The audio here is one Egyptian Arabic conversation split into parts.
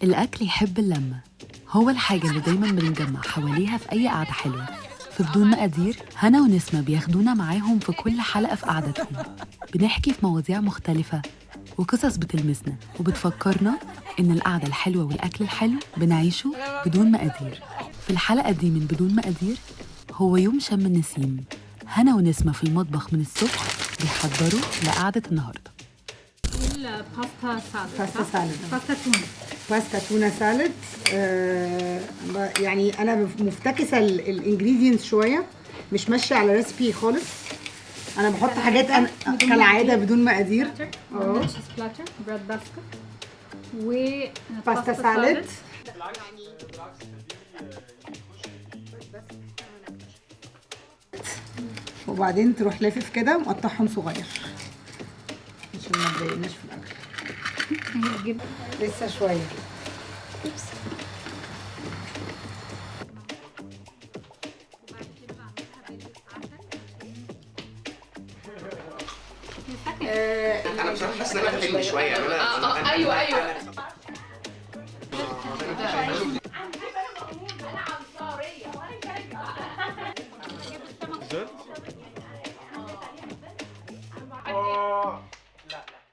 الأكل يحب اللمة، هو الحاجة اللي دايما بنتجمع حواليها في أي قعدة حلوة. في بدون مقادير هنا ونسمة بياخدونا معاهم في كل حلقة في قعدتهم. بنحكي في مواضيع مختلفة وقصص بتلمسنا وبتفكرنا إن القعدة الحلوة والأكل الحلو بنعيشه بدون مقادير. في الحلقة دي من بدون مقادير هو يوم شم النسيم، هنا ونسمة في المطبخ من الصبح بيحضروا لقعدة النهاردة. pasta salad. pasta salad. pasta tuna. pasta tuna salad. يعني انا مفتكسه ال ingredients شوية، مش ماشية على recipe خالص. انا بحط حاجات انا كالعادة بدون مقادير. اه cheese platter، bread basket، و pasta salad. وبعدين تروح لافف كده ومقطعهم صغير عشان ما تضايقناش في الاكل. لسه شوية. انا بصراحة حاسس ان انا في حلم شوية. انا ايوه ايوه.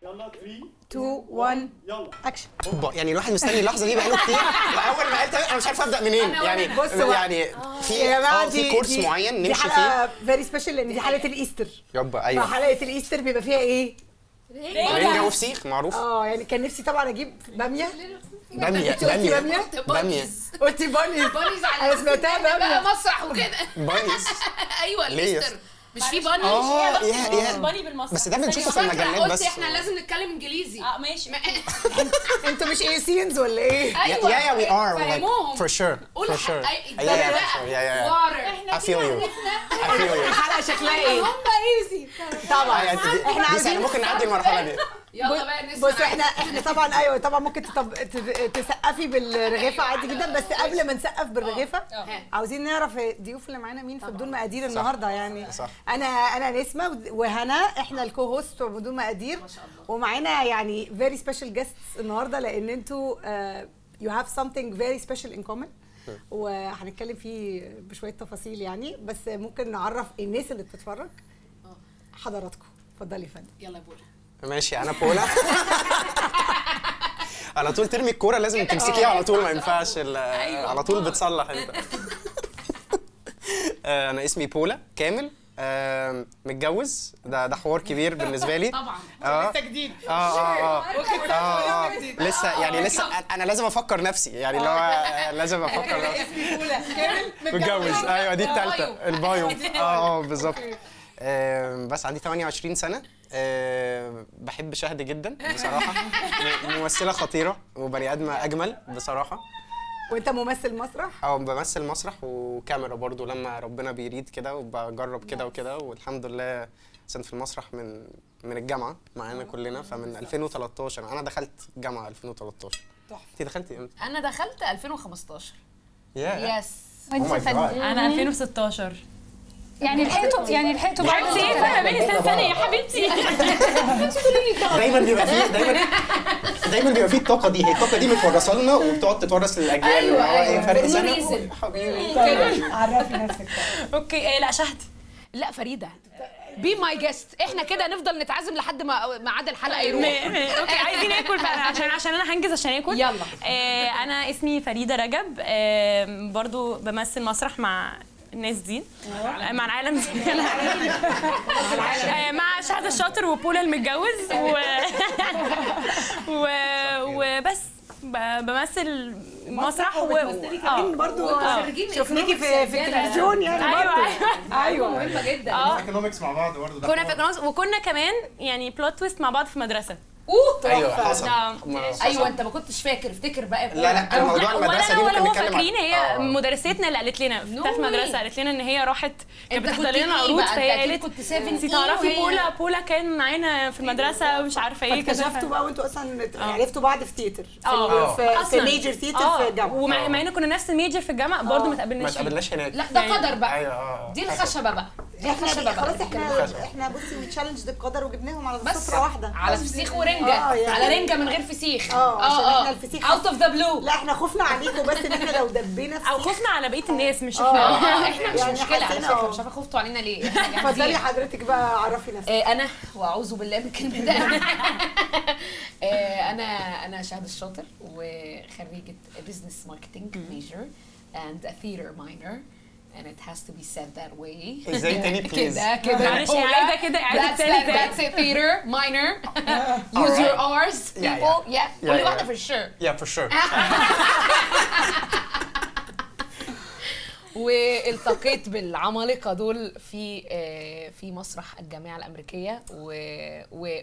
يلا 3 2 1 يلا اكشن. يعني الواحد مستني اللحظة دي بقاله كتير، واول ما قلت انا مش عارف ابدا منين. يعني بص يعني في يا جماعة في course معين دي نمشي فيه. حلقة very special لان دي حلقة ال Easter. يابا ايوه، فحلقه ال Easter بيبقى فيها ايه؟ رنجه وفسيخ معروف. يعني كان نفسي طبعا اجيب باميه. باميه قلتي باميه؟ باميه. قلتي bunnies. bunnies على انا سمعتها بقى باميه. مسرح وكده. bunnies. ايوه ليه؟ ال Easter مش في bunny. يا bunny بالمسرح بس ده بنشوفه في المجلات قلت بس. احنا لازم نتكلم انجليزي. ماشي. انتوا مش ايسينز ولا ايه؟ ايوه yeah yeah we are like فهموهم. for sure قول for sure. yeah yeah for sure. yeah yeah water. I feel you I feel you. الحلقة شكلها ايه؟ هم easy طبعا احنا احنا عايزين ممكن نعدي المرحلة دي. يلا بقى نسمع. بص احنا طبعا ايوه طبعا ممكن تسقفي بالرغيفه عادي جدا، بس قبل ما نسقف بالرغيفه عاوزين نعرف الضيوف اللي معانا مين في بدون مقادير النهارده. يعني صح. انا نسمه وهنا احنا ال co-host بدون مقادير ما شاء الله، ومعانا يعني very special guests النهارده لان انتوا you have something very special in common وهنتكلم فيه بشوية تفاصيل يعني، بس ممكن نعرف الناس اللي بتتفرج حضراتكم. اتفضلي يا فندم. يلا يا بولا. ماشي انا بولا. على طول ترمي الكورة لازم تمسكيها على طول، ما ينفعش على طول بتصلح انت. انا اسمي بولا كامل، متجوز. ده حوار كبير بالنسبة لي طبعا لسه جديد. لسه يعني لسه انا لازم افكر نفسي، يعني اللي هو لازم افكر نفسي. اسمي بولا كامل متجوز. ايوه دي الثالثة ال bio. بالظبط. بس عندي 28 سنة. بحب شهد جدا بصراحة، ممثلة خطيرة وبني ادمه اجمل بصراحة. وانت ممثل مسرح؟ بمثل مسرح وكاميرا برضو لما ربنا بيريد كده، وبجرب كده وكده، والحمد لله. عشان في المسرح من الجامعة معانا كلنا، فمن 2013 انا دخلت جامعه 2013. تحفة. انت دخلتي امتى؟ انا دخلت 2015. yes. yes. انا 2016. يعني لحقتوا، يعني لحقتوا بعد حبيبتي ايه فرق بين سنة سنة يا حبيبتي؟ دايما بيبقى فيه دايما بيبقى فيه الطاقة دي، هي الطاقة دي متورثه لنا وبتقعد تتورث للاجيال. ايوه ايوه فرق سنة حبيبي. عرفي نفسك. okay. لا شهد. لا فريدة. be my guest. احنا كده نفضل نتعزم لحد ما ميعاد الحلقة يروح. okay عايزين اكل فعلا عشان انا هنجز عشان اكل. يلا. انا اسمي فريدة رجب، برضو بمثل مسرح مع الناس دي، مع العالم دي، مع شهد الشاطر وبولا المتجوز وبس. بمثل مسرح وبتمثلي كمان برضه، شفناكي في التلفزيون يعني برضه. ايوه مهمة جدا. economics مع بعض برضه. كنا في economics، وكنا كمان يعني plot twist مع بعض في مدرسه. ايوه حصل. ايوه انت ما كنتش فاكر، افتكر بقى. لا لا موضوع المدرسة دي ولا ممكن هو نتكلم. فاكرين. هي مدرستنا اللي قالت لنا بتاعت المدرسة، قالت لنا ان هي راحت كانت بتحضر لنا عروض، فهي قالت كنت 7 انت تعرفي بولا؟ بولا كان معانا في المدرسة ومش عارفه ايه كده. اكتشفتوا بقى وانتوا اصلا عرفتوا بعض في theater، في major theater في الجامعة. ومع ان كنا نفس ال major في الجامعة برضه ما ما اتقابلناش. اتقابلناش هناك. لا ده قدر بقى. دي الخشبة بقى. دي خشبه. خلاص احنا بصي we challenge القدر وجبناهم على سفره واحدة، على فسيخ ورنجه. على رنجه من غير فسيخ. عشان احنا الفسيخ out of the blue. لا احنا خفنا عليكم بس ان احنا لو دبينا او خفنا على بقية الناس مش احنا. احنا مش مشكلة على فكرة، مش عارفه خفتوا علينا ليه. اتفضلي حضرتك بقى عرفي نفسك. انا واعوذ بالله من الكلمة ده. انا شهد الشاطر وخريجه business marketing major and a theater minor and it has to be said that way. ازاي تاني please؟ كده كده معلش عايزه كده اعيد تاني. That's it, theater minor. Use your R's people. Yeah, قولي واحدة for sure. Yeah for sure. والتقيت بالعمالقه دول في مسرح الجامعة الامريكية،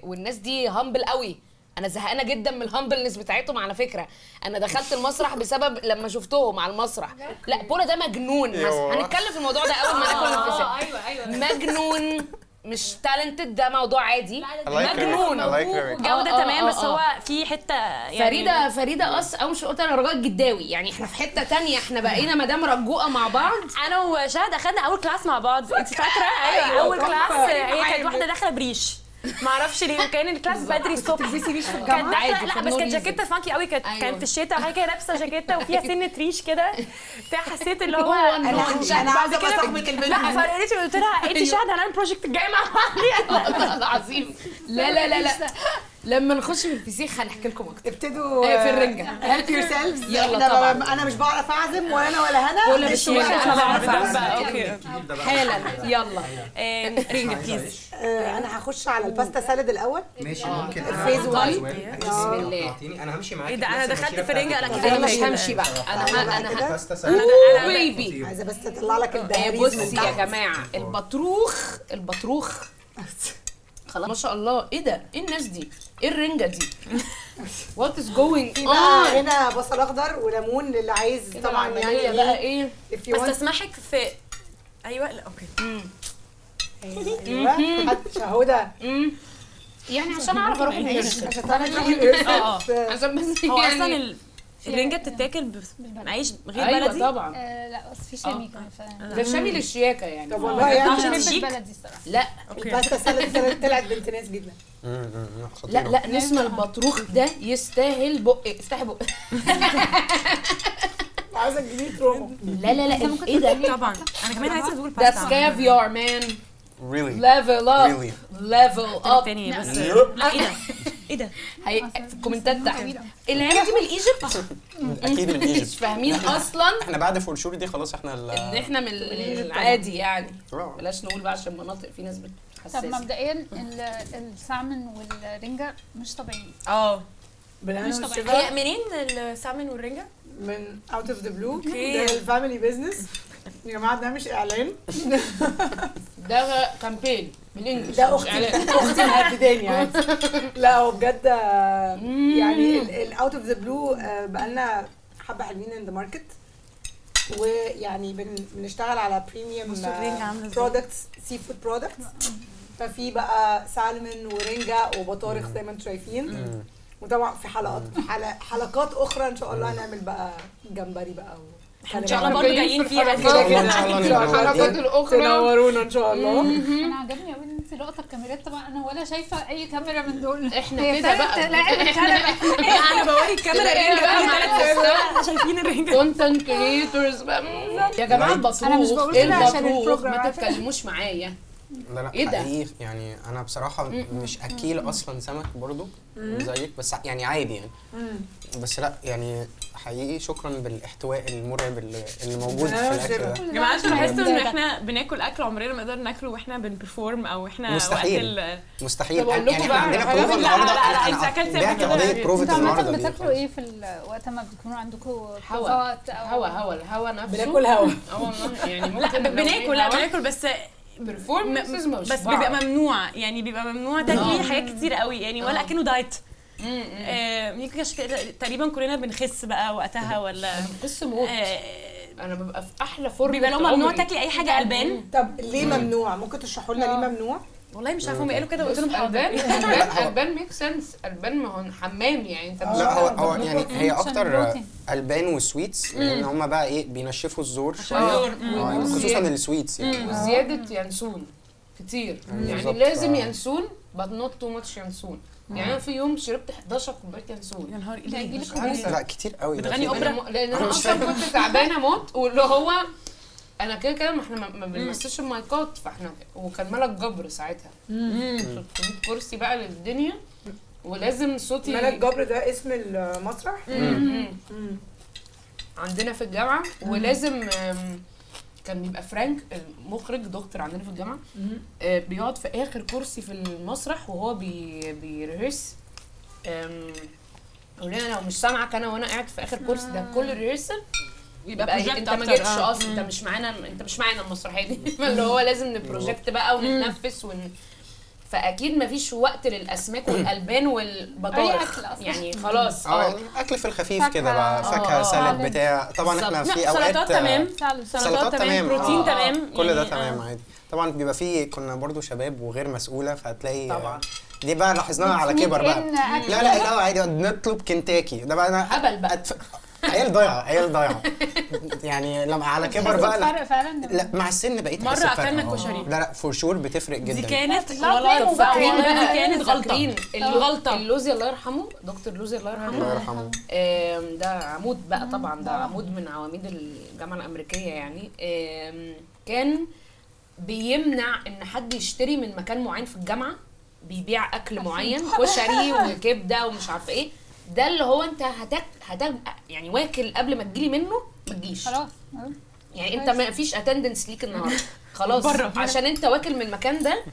والناس دي humble قوي. انا زهقانه جدا من ال humbleness بتاعتهم على فكرة. انا دخلت المسرح بسبب لما شفتهم على المسرح. لا بولا ده مجنون مثلا، هنتكلم في الموضوع ده اول ما ناكل الفسيخ. ايوه مجنون مش talented، ده موضوع عادي. مجنون جوده تمام، بس هو في حتة يعني فريدة او مش قلت انا رجاء الجداوي، يعني احنا في حتة تانية، احنا بقينا مدام رجوقه مع بعض. انا وشهد اخدنا اول class مع بعض، انت فاكره؟ ايوه اول class هي كانت واحدة داخله بريش ما اعرفش ليه، وكان ال class بدري الصبح. بتلبسي ريش في الجامعة؟ عادي. لا بس كانت جاكيته funky قوي، كانت كان في الشتاء وحاجه كده، لابسه جاكيته وفيها سنة ريش كده بتاع، حسيت اللي هو انا عايزه ابقى صاحبه البنت. لا فرقتي قلت لها انت شهد هنعمل project الجاي مع بعض. والله العظيم. لا لا لا لا لما نخش في الفسيخ هنحكي لكم اكتر. ابتدوا في الرنجه. help yourselves. يلا طبعا. انا مش بعرف اعزم ولا انا ولا هنا ولا مش انا بعرف اعزم. okay حالا يلا رنجه please. انا هخش على ال pasta salad الاول. ماشي ممكن. phase 1. بسم الله. انا همشي معاكي. ايه ده انا دخلت في رنجه. انا مش همشي بقى. انا baby عايزه بس اطلع لك الدهاريز. بصي يا جماعة البطروخ خلاص ما شاء الله. ايه ده؟ ايه الناس دي؟ ايه الرنجه دي؟ what is going on؟ هنا بصل اخضر وليمون للي عايز طبعا. يعني بقى ايه؟ بس اسمحك في ايوه لا okay. ايوه شهوده يعني عشان اعرف اروح ال rehearsal. عشان تعرفي تروحي ال rehearsal. عشان بس هو اصلا الرنجه بتتاكل بعيش غير بلدي. ايوه طبعا. لا بس في شامي كمان. ده شامي للشياكه يعني. طب والله يعني عشان الشيك بلدي الصراحة. لا ال pasta salad طلعت بنت ناس جدا. لا لا نسمة البطروخ ده يستاهل بق. افتحي بق. عايزه تجيبيه trauma. لا لا لا ايه ده؟ طبعا انا كمان عايزه ادوق الباستا. That's caviar man. Really? Level up. Really? Level up. تاني بس. لا ايه ده؟ ايه ده؟ في الكومنتات تحت. العيال دي من Egypt؟ اكيد من Egypt. مش فاهمين اصلا. احنا بعد for sure دي خلاص احنا ان احنا من العادي يعني. بلاش نقول بقى عشان مناطق في ناس حساسة. طب مبدئيا السالمون والرنجه مش طبيعيين. مش طبيعيين. هي منين السالمون والرنجه؟ من Out of the Blue. ده ال family business يا جماعة، ده مش اعلان، ده campaign بال English. ده اختي مهدداني يعني. لا هو بجد يعني ال Out of the Blue بقالنا حبه حلوين in the market، ويعني بنشتغل على premium products، seafood products. ففي بقى سالمون ورنجه وبطارخ زي ما انتم شايفين، وطبعا في حلقات اخرى ان شاء الله هنعمل بقى جمبري بقى ان شاء الله برضه جايين فيها ان شاء الله. الحلقات الاخرى تنورونا ان شاء الله. انا عجبني قوي ان انت لقطة الكاميرات. طبعا انا ولا شايفه اي كاميرا من دول. احنا كده بقى انا بوري الكاميرا الرنجه بقى، شايفين الرنجه. content creators بقى يا جماعة. البطروخ انا مش بقول كده عشان ال program، ما تتكلموش معايا. لا لا ايه ده؟ حقيقي يعني انا بصراحة مش اكيل اصلا سمك برضو زيك، بس يعني عادي يعني. بس لا يعني حقيقي شكرا بالاحتواء المرعب اللي موجود في الاكل ده. يا جماعة انتوا لاحظتوا ان احنا بناكل اكل عمرنا ما نقدر ناكله واحنا بن perform او احنا مستحيل مستحيل. طب يعني احنا عندنا بروفه النهارده. انا بعت قضية بروفه النهارده دي. بتاكلوا ايه في وقت ما بتكونوا عندكم بروفات؟ او هوا الهوا نفسه بناكل هوا. والله يعني ممكن بناكل. لا بناكل بس performances بس بيبقى ممنوع، يعني بيبقى ممنوع تاكلي حاجات كتير قوي يعني، ولا اكنه diet. يمكن عشان كده تقريبا كلنا بنخس بقى وقتها، ولا بنخس موت. انا ببقى في احلى فورمه. بيبقى لو ممنوع تاكلي اي حاجة البان. طب ليه ممنوع؟ ممكن تشرحوا لنا ليه ممنوع؟ والله مش عارفه هم قالوا كده وقلت لهم حاضر. البان make sense. البان ما هو حمام يعني انت. لا هو يعني هي اكتر البان و sweets، لان هما بقى ايه بينشفوا الزور شوية، خصوصا ال sweets يعني. وزيادة ينسون كتير يعني، لازم ينسون but not too much ينسون. يعني انا في يوم شربت 11 كوباية ينسون. يا نهار ايه، لا كتير قوي. بتغني اوبرا؟ لان انا اصلا كنت تعبانة موت، واللي هو انا كده كده ما احنا ما بنمسش المايكات، فاحنا وكان ملك جبر ساعتها 300 كرسي بقى للدنيا، ولازم صوتي. ملك جبر ده اسم المسرح عندنا في الجامعة، ولازم كان بيبقى فرانك المخرج دكتور عندنا في الجامعة بيقعد في اخر كرسي في المسرح وهو بي rehearse. يقول لنا لو مش سامعك انا وانا قاعد في اخر كرسي ده كل rehearsal يبقى انت ما جيتش اصلا، انت مش معانا، انت مش معانا المسرحية دي. اللي هو لازم ن project بقى ونتنفس فاكيد مفيش وقت للاسماك والالبان والبطارخ يعني خلاص. اكل في الخفيف كده بقى، فاكهة، salad بتاع. طبعا احنا في اوقات سلطات تمام، سلطات تمام، بروتين تمام، كل ده تمام عادي. طبعا بيبقى فيه، كنا برضو شباب وغير مسؤولة، فهتلاقي طبعا دي بقى لاحظناها على كبر بقى. لا لا لا عادي نطلب كنتاكي ده بقى، انا هبل بقى. عيال ضايعة، عيال ضايعة يعني. لما على كبر بقى لا, فعلا لا مع السن بقيت مرة اكلنا كشري. لا لا for sure بتفرق جدا. دي كانت والله فاكرين دي كانت غلطه، الغلطة. اللوزي الله يرحمه، دكتور لوزي الله يرحمه، الله يرحمه، ده عمود بقى طبعا، ده عمود من عواميد الجامعة الامريكية يعني. كان بيمنع ان حد يشتري من مكان معين في الجامعة بيبيع اكل معين، كشري وكبده ومش عارفه ايه، ده اللي هو انت هتك يعني واكل قبل ما تجيلي منه ما تجيش خلاص يعني، انت ما فيش attendance ليك النهارده خلاص عشان انت واكل من المكان ده،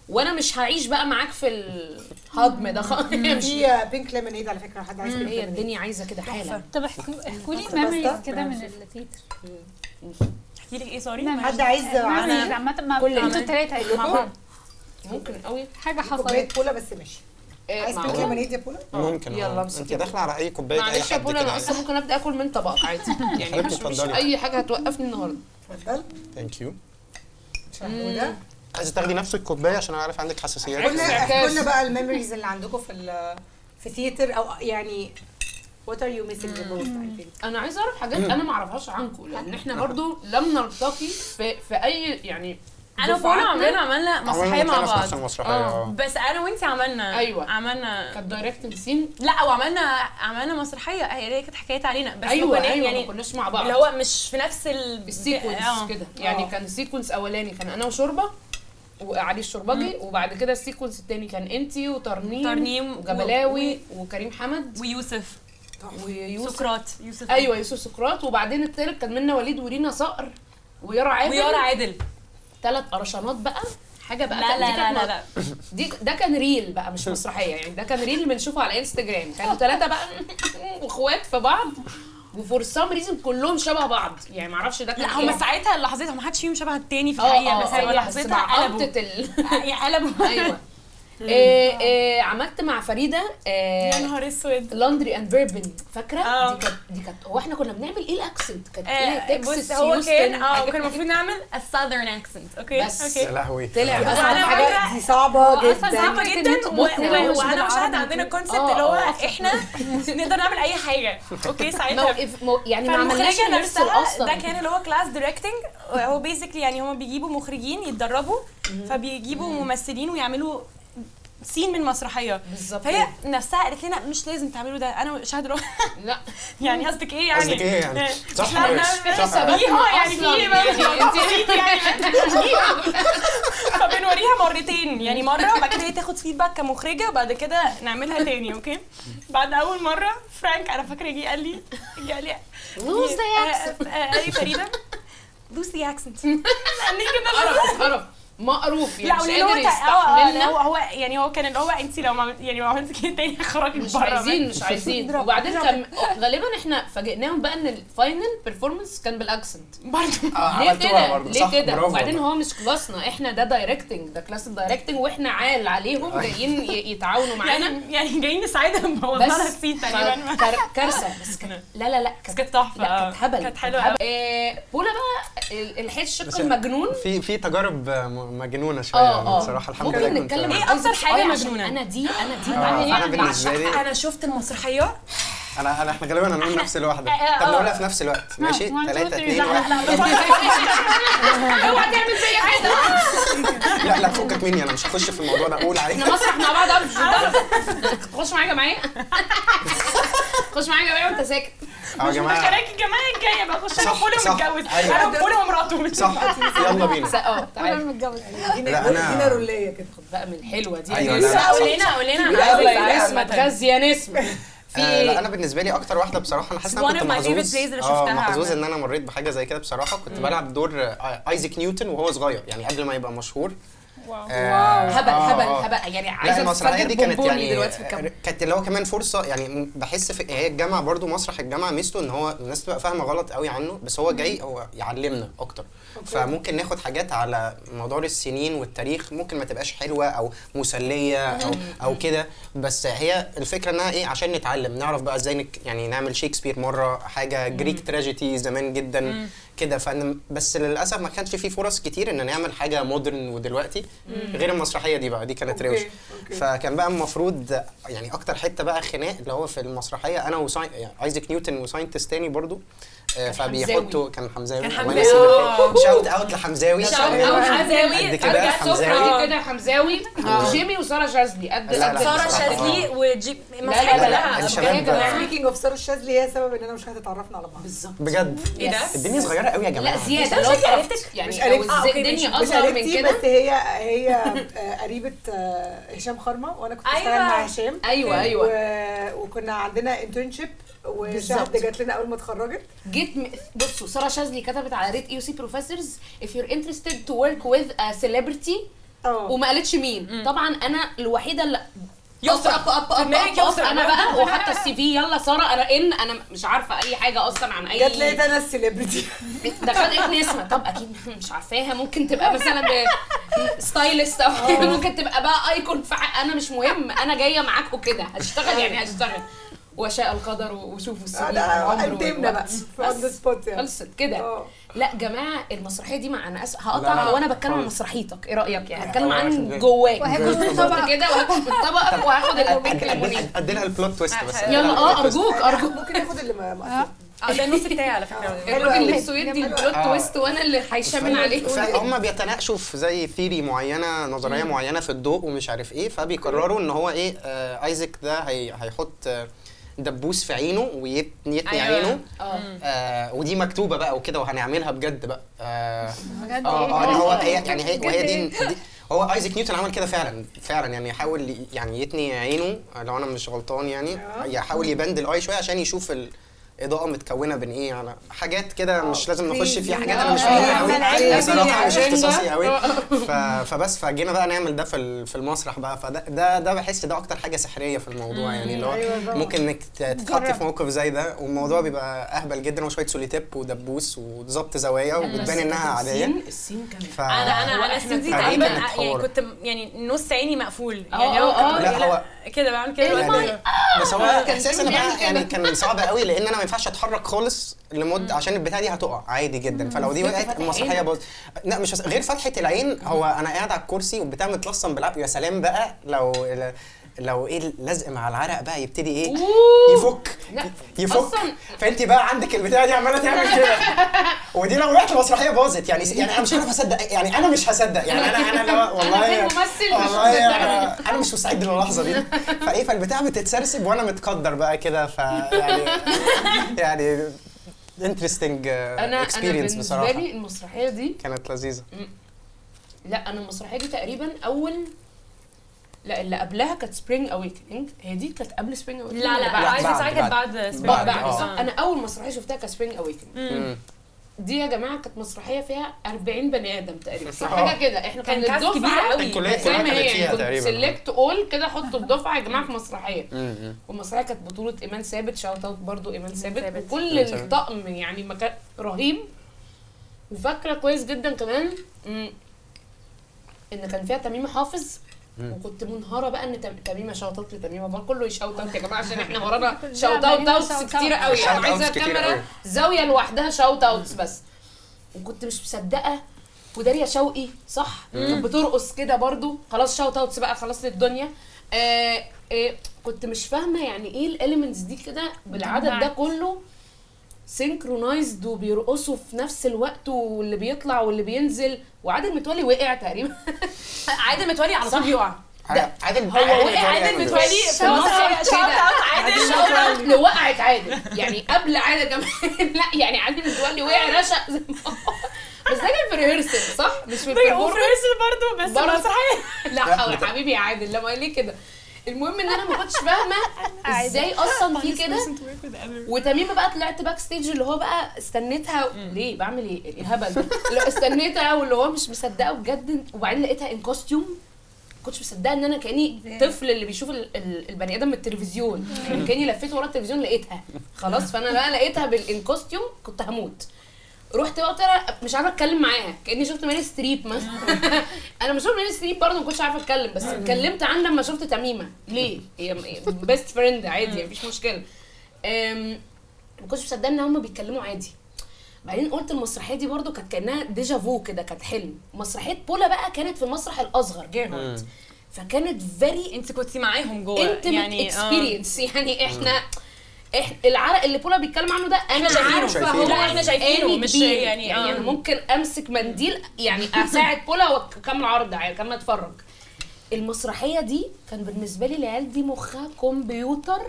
وانا مش هعيش بقى معاك في الهضم ده خالص. في pink lemonade على فكرة، حد عايز pink lemonade؟ هي الدنيا عايزه كده حالا. طب احكوا لي memories كده من ال theater. احكي لك ايه؟ sorry، حد عايز عامة مع كل انتوا الثلاثة مع بعض ممكن قوي حاجة حصلت. كوباية بولا بس ماشي. عايز pink lemonade يا بولا؟ ممكن. يلا انت داخله على اي كوباية اي حد. معلش يا بولا، انا اصلا ممكن ابدا اكل من طبق عادي يعني، مش اي حاجة هتوقفني النهارده. اتفضل. thank you. عايزه تاخدي نفس الكوباية عشان اعرف عندك حساسيات. قلنا بقى ال memories اللي عندكم في theater، او يعني what are you missing the most I think. انا عايزه اعرف حاجات انا ما اعرفهاش عنكم، لان احنا برضو لم نلتقي في اي يعني. انا وبولا عمرنا عملنا مسرحية مع بعض، بس انا وانتي عملنا. ايوه عملنا، كانت directing scene. لا وعملنا مسرحية هي كانت حكاية علينا بس. ايوه ايوه يعني ما كناش مع بعض، اللي هو مش في نفس ال sequence كده يعني. كان sequence اولاني كان انا وشوربه وعلي الشربجي، وبعد كده ال sequence الثاني كان انتي وترنيم وجبلاوي وكريم حمد ويوسف سقراط. يوسف ايوه يوسف سقراط. وبعدين الثالث كان منا وليد ورينا صقر ويارا عادل، 3 قرشانات بقى، حاجة بقى. لا لا لا لا دي ده كان reel بقى مش مسرحية يعني، ده كان reel بنشوفه على انستجرام. كانوا 3 بقى واخوات في بعض، و for some reason كلهم شبه بعض يعني، ما اعرفش ده كان. لا هم ساعتها لحظتها ما حدش فيهم شبه التاني في الحقيقة، بس هو لحظتها قلبوا قلبوا. ايوه. عملت مع فريدة يا نهار اسود laundry and bourbon، فاكره؟ دي كانت هو احنا كنا بنعمل ايه ال accent؟ كانت ايه؟ تكساس، هو كان كان المفروض نعمل ال southern accent. okay okay يا لهوي، طلع بس حاجة دي صعبة جدا، صعبة جدا. وانا وشهد عندنا concept اللي هو احنا نقدر نعمل اي حاجة. okay ساعتها يعني ما عملناش نفسها. ده كان اللي هو class directing، هو basically يعني هم بيجيبوا مخرجين يتدربوا، فبيجيبوا ممثلين ويعملوا scene من مسرحية بالظبط. فهي نفسها قالت لنا مش لازم تعملوا ده. انا شهد لا يعني قصدك ايه يعني؟ قصدك ايه يعني؟ صح صح يعني في ايه يعني؟ فبنوريها مرتين يعني، مرة وبعد كده هي تاخد feedback كمخرجه، وبعد كده نعملها تاني. okay بعد اول مرة فرانك انا فاكره جه قال لي lose the accent، قال لي فريدة lose the accent. قرف مقروف يعني، مش قادر يستحملنا. هو يعني هو كان اللي هو انت لو ما يعني ما عملتي كده تاني هخرجك بره. مش عايزين. وبعدين كان غالبا احنا فاجئناهم بقى ان ال final performance كان بال accent برضه. ليه كده؟ ليه كده؟ وبعدين هو مش class نا احنا، ده directing، ده class ال directing، واحنا عال عليهم جايين يتعاونوا معانا يعني جايين نساعدهم، بوظنا لها ال scene تقريبا. كارثة. بس لا لا لا كانت تحفة، كانت هبل، كانت حلوة. بولا بقى الحش المجنون في تجارب مجنونة شوية يعني بصراحة. الحمد لله. ممكن نتكلم ايه اكتر حاجة مجنونة؟ انا دي انا بالنسبة لي انا شفت المسرحية انا احنا غالبا هنقول نفس الواحدة. طب نقولها في نفس الوقت، ماشي؟ 3 2 1. اوعى تعمل فيا كده. لا لا فكك مني، انا مش هخش في الموضوع ده. قول عليه. احنا مسرح مع بعض، مش هتعرف تخش معايا جمعية. خش معايا جمعية وانت ساكت. يا جماعة مش الجماعة الجاية بقى اخش انا وفوله ومتجوز، انا وفوله ومراته. صح، يلا بينا. تعالى متجوز. ادينا روليه كده. خد بقى من الحلوة دي. ايوه قولنا قولنا نسمه تغذي يا نسمه. لا انا بالنسبة لي اكتر واحدة بصراحة انا حاسس ان انا كنت محظوظ. محظوظ ان انا مريت بحاجة زي كده بصراحة. كنت بلعب دور ايزاك نيوتن وهو صغير، يعني قبل ما يبقى مشهور. wow هبل هبل هبل يعني. عايزه المسرحية دي كانت يعني دلوقتي في الكاميرا، كانت اللي هو كمان فرصة يعني. بحس في هي الجامعة برضو، مسرح الجامعة ميزته ان هو الناس تبقى فاهمه غلط قوي عنه، بس هو جاي هو يعلمنا اكتر. فممكن ناخد حاجات على مدار السنين والتاريخ ممكن ما تبقاش حلوة او مسلية او كده، بس هي الفكرة انها ايه، عشان نتعلم نعرف بقى ازاي يعني نعمل شيكسبير مرة، حاجة Greek tragedy زمان جدا كده. فانا بس للاسف ما كانش في فرص كتير ان نعمل حاجة modern ودلوقتي غير المسرحية دي بقى، دي كانت روشه. فكان بقى المفروض يعني اكتر حتة بقى خناق اللي هو في المسرحية انا ايزاك نيوتن و scientist تاني برضو، فبيحطوا كان حمزاوي. shout out لحمزاوي. shout out حمزاوي كده حمزاوي كده، حمزاوي جيمي وسارة شاذلي. قد ساره شاذلي وجيمي. لا لا speaking of ساره الشاذلي، هي سبب ان انا مش هتتعرفنا على بعض بالظبط. بجد ايه ده؟ الدنيا صغيرة قوي يا جماعة. لا زيادة لو عرفتك يعني، الدنيا اصغر من كده. بس هي قريبه هشام خرمه، وانا كنت بشتغل مع هشام. ايوه ايوه. وكنا عندنا internship، وشهد جات لنا اول ما اتخرجت. جيت بصوا ساره شاذلي كتبت على rate AUC professors if you're interested to work with a celebrity، وما قالتش مين. طبعا انا الوحيدة اللي up up up up انا بقى، وحتى ال CV يلا ساره انا ان انا مش عارفه اي حاجة اصلا عن اي. جت لقيت انا ال celebrity. دخلت نسمه، طب اكيد مش عارفاها، ممكن تبقى مثلا stylist او ممكن تبقى بقى icon، انا مش مهم، انا جاية معاكم كده هشتغل يعني هشتغل. وشاء القدر وشوفوا السنين والعمر قدمنا بقى on the spot يعني خلصت كده. لا جماعة المسرحية دي مع انا هقطع وانا بتكلم عن مسرحيتك، ايه رايك يعني؟ هتكلم عن جواك وهاكل من طبقك كده، وهاكل من طبقك وهاخد البيك. اديلها ال plot twist بس. يلا ارجوك ارجوك. ممكن اخد اللي ما ده النص بتاعي على فكرة. الراجل نفسه يدي ال plot twist وانا اللي هيشمن عليه. فهم بيتناقشوا في زي theory معينة، نظرية معينة في الضوء ومش عارف ايه، فبيقرروا ان هو ايه، ايزاك ده هيحط دبوس في عينه ويتني عينه. ودي مكتوبة بقى وكده، وهنعملها بجد بقى. بجد هو يعني هي وهي دي هو ايزاك نيوتن عمل كده فعلا فعلا يعني، يحاول يعني يتني عينه لو انا مش غلطان يعني، يحاول ي bend ال eye شوية عشان يشوف الاضاءة متكونه بين ايه، على حاجات كده مش لازم نخش فيها، حاجات انا مش فاهمها قوي بصراحة، مش اختصاصي قوي. فبس فجينا بقى نعمل ده في المسرح بقى. فده ده ده بحس ده اكتر حاجة سحريه في الموضوع يعني، اللي هو ممكن انك تتحطي في موقف زي ده، والموضوع بيبقى اهبل جدا، وشوية سوليتيب ودبوس وظبط زوايا، وبتبان انها عادية. ال scene كان انا ال scene دي تقريبا يعني كنت يعني نص عيني مقفول يعني، هو كده بعمل كده يعني. بس هو احساس انا بقى يعني كان صعب قوي، لان انا ما ينفعش اتحرك خالص لمدة عشان البتاعه دي هتقع عادي جدا، فلو دي وقعت المسرحية باظت. لا مش غير فتحه العين، هو انا قاعد على الكرسي والبتاع متلصم بالعافية. يا سلام بقى لو ايه اللزق مع العرق بقى يبتدي ايه يفك يفك، فانت بقى عندك البتاعه دي عماله تعمل كده، ودي لو وقعت المسرحية باظت يعني. يعني انا مش عارف اصدق يعني، انا مش هصدق يعني، انا لو والله انا ممثل مش مصدق، انا مش مستعد للحظة دي. فايه فالبتاع بتتسرسب وانا متقدر بقى كده، ف يعني interesting experience بصراحة. انا بالنسبة لي المسرحية دي كانت لذيذة. لا انا المسرحية دي تقريبا اول، لا اللي قبلها كانت Spring Awakening. هي دي كانت قبل Spring Awakening؟ لا لا لا كانت بعد Spring. بعد صح. انا اول مسرحية شفتها كانت Spring Awakening. دي يا جماعة كانت مسرحية فيها 40 بني ادم تقريبا، حاجة كده. احنا كان الدفعة كبيرة قوي زي ما هي يعني، كنت select all كده، حطوا الدفعة يا جماعة في مسرحية. والمسرحيه كانت بطوله ايمان ثابت، shout out برضو ايمان ثابت، وكل الطقم يعني مكان رهيب. وفاكره كويس جدا كمان ان كان فيها تميمه حافظ، وكنت منهاره بقى ان تميمه shout out لتميمه بقى، كله ي shout out يا جماعة عشان احنا ورانا shout outs كتير قوي. انا عايزه الكاميرا زاوية لوحدها shout outs بس. وكنت مش مصدقه، وداريا شوقي صح كانت بترقص كده برضو. خلاص shout outs بقى، خلاص للدنيا. كنت مش فاهمه يعني ايه ال elements دي كده بالعدد ده كله synchronized وبيرقصوا في نفس الوقت، واللي بيطلع واللي بينزل، وعادل متولي وقع تقريبا. عادل متولي على طول بيقع. عادل هو وقع، عادل متولي في المسرح كده، عادل وقعت عادل يعني قبل عادل كمان. لا يعني عادل متولي وقع رشق زي ما هو، بس ده كان في rehearsal صح؟ مش في ال rehearsal برضه، بس المسرحية. لا حبيبي يا عادل لما ليه كده. المهم ان انا ما كنتش فاهمه ازاي اصلا في كده. وتميمه بقى طلعت backstage اللي هو بقى استنيتها ليه بعمل ايه الهبل ده، استنيتها واللي هو مش مصدقه بجد. وبعدين لقيتها in costume، كنتش مصدقه ان انا كاني طفل اللي بيشوف البني ادم من التلفزيون، كاني لفيت ورا التلفزيون لقيتها خلاص. فانا بقى لقيتها بال in costume كنت هموت. رحت بقى قلت مش عارفه اتكلم معاها، كاني شفت ميري ستريب مثلا. انا مش شفت ميري ستريب برضه ما كنتش عارفه اتكلم، بس اتكلمت عن لما شفت تميمه ليه هي best friend عادي مفيش مشكلة. ما كنتش مصدقه ان هم بيتكلموا عادي. بعدين قلت المسرحية دي برضو كانت كانها déjà vu كده، كانت حلم. مسرحية بولا بقى كانت في المسرح الاصغر جيرهارد، فكانت very انت كنتي معاهم جوه يعني experience. يعني احنا العرق اللي بولا بيتكلم عنه ده انا عارفه هو، لا احنا شايفينه مش يعني انا ممكن امسك منديل يعني اساعد بولا واكمل عرض يعني اكمل اتفرج. المسرحية دي كان بالنسبة لي العيال دي مخها كمبيوتر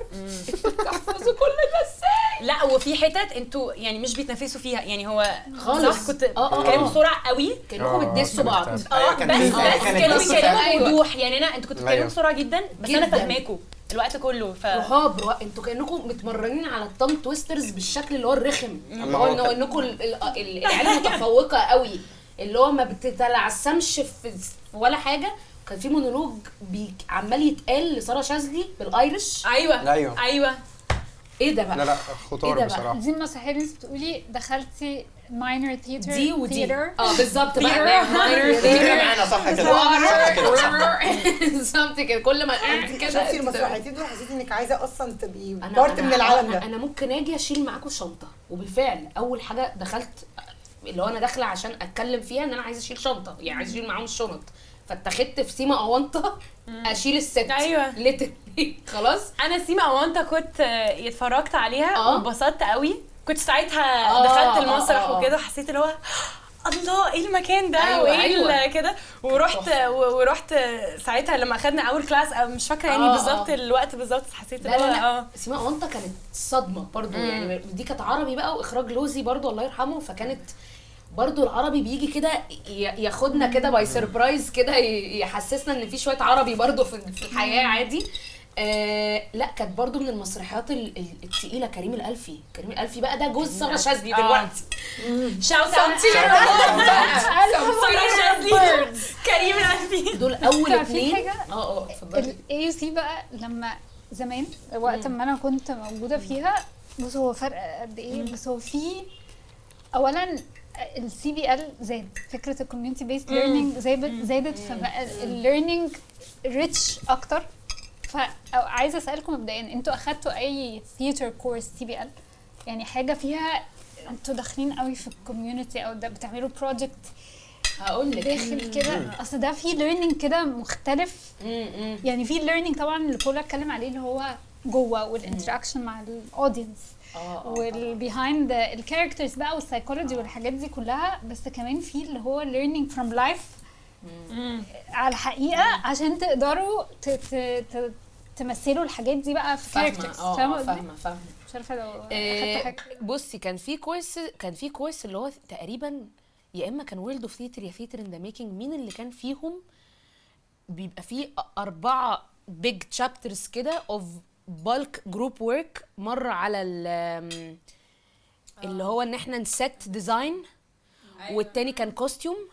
تحفظوا كل ده ازاي. لا وفي حتت انتوا يعني مش بيتنافسوا فيها يعني هو خالص. صح، كنت بتتكلموا بسرعة قوي كانكم بتدسوا بعض. بس كانوا بيتكلموا بوضوح يعني. انا انتوا كنتوا بتتكلموا بسرعة جدا بس انا فاهماكم الوقت كله. رهاب انتوا كانكم متمرنين على ال tongue twisters بالشكل اللي هو الرخم، اللي هو انكم العيال المتفوقة قوي اللي هو ما بتتلعثمش في ولا حاجة. كان في مونولوج عمال يتقال لساره شاذلي بال Irish. ايوه ايه ده بقى؟ لا خطار بصراحة. دي المسرحية اللي انت بتقولي دخلتي minor theater دي ودي بالظبط بقى minor theater معانا صح كده، بالظبط كده. كل ما انت كده شفتي المسرحيتين دول حسيتي انك عايزه اصلا تبقي part من العالم ده. انا ممكن اجي اشيل معاكم شنطه، وبالفعل اول حاجة دخلت اللي هو انا داخله عشان اتكلم فيها ان انا عايزه اشيل شنطه، يعني عايزه اشيل معاهم الشنط، فاتخذت في سيما اونطه اشيل ال set. ايوه خلاص. انا سيما اونطه كنت اتفرجت عليها واتبسطت قوي. كنت ساعتها دخلت المسرح وكده، حسيت اللي هو الله ايه المكان ده. أيوة وايه أيوة. كده. ورحت ساعتها لما اخدنا اول class، مش فاكره يعني بالظبط الوقت بالظبط، حسيت لا لا لا. سيما اونطه كانت صدمة برضو. يعني دي كانت عربي بقى واخراج لوزي برضو الله يرحمه، فكانت برضو العربي بيجي كده ياخدنا كده by surprise كده، يحسسنا ان في شوية عربي برضو في الحياة عادي. لا كانت برضو من المسرحيات الثقيلة. كريم الالفي، كريم الالفي بقى ده جوز ساره شاذلي دلوقتي. shout out ساره شاذلي، كريم الالفي، دول اول اثنين. اتفضلي. ال AUC بقى لما زمان وقت ما انا كنت موجودة فيها، بص هو فرق قد ايه، بس هو في اولا ال CBL زاد، فكرة ال community based learning زادت، فبقى ال learning rich اكتر. فعايزه اسالكم مبدئيا، انتوا اخدتوا اي theater course CBL؟ يعني حاجة فيها انتوا داخلين قوي في ال community او ده بتعملوا project؟ هقول لك داخل كده، اصل ده في learning كده مختلف. يعني في learning طبعا اللي بولا اتكلم عليه اللي هو جوه وال interaction مع ال audience وال behind ال characters بقى والسايكولوجي والحاجات دي كلها، بس كمان في اللي هو learning from life على الحقيقة عشان تقدروا تمثلوا الحاجات دي بقى في characters. فاهمه فاهمه. مش عارفه لو اخدت حاجة. بصي كان في course، اللي هو تقريبا يا اما كان World of Theatre يا Theatre in the Making، مين اللي كان فيهم بيبقى فيه 4 big chapters كده of bulk group work. مرة على اللي هو ان احنا ن set design، والتاني كان costume،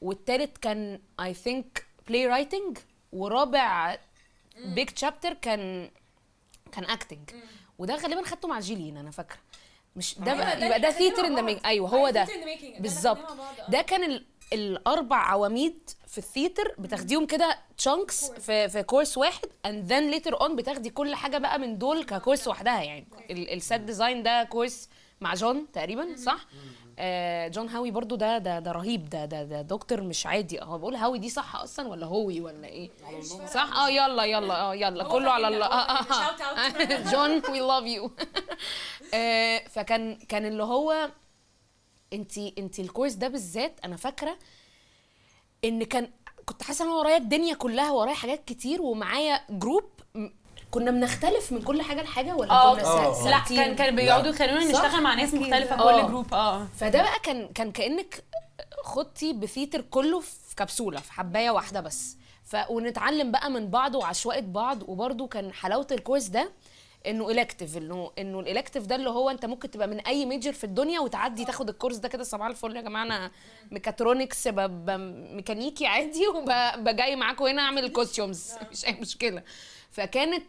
والتالت كان I think playwriting، ورابع big chapter كان acting. وده غالبا خدته مع جيلين انا فاكره، مش ده بقى يبقى ده Theatre in the Making. ايوه هو ده بالظبط. ده كان الاربع عواميد في ال theater بتاخديهم كده chunks في course واحد، and then later on بتاخدي كل حاجة بقى من دول ك course وحدها. يعني ال set design ده course مع جون تقريبا، صح؟ جون هاوي برضو ده رهيب، ده دكتور مش عادي. هو بقول هاوي دي صح اصلا ولا هوي ولا ايه؟ صح. يلا يلا يلا كله على الله. جون we love you. فكان اللي هو انت ال course ده بالذات انا فاكره ان كنت حاسه ان ورايا الدنيا كلها، ورايا حاجات كتير، ومعايا group كنا بنختلف من كل حاجة لحاجة، ولا كنا لا كان بيقعدوا يخلونا نشتغل مع ناس مختلفة كل group. فده بقى كان كانك خدتي ب theater كله في كبسولة، في حبايه واحدة بس. ونتعلم بقى من بعض وعشوائيه بعض. وبرده كان حلاوة ال course ده انه elective، انه ال elective ده اللي هو انت ممكن تبقى من اي major في الدنيا وتعدي تاخد ال course ده كده صباح الفل يا جماعة، انا ميكاترونكس، ميكانيكي عادي، وبجاي معاكم هنا اعمل costumes، مش اي مشكلة. فكانت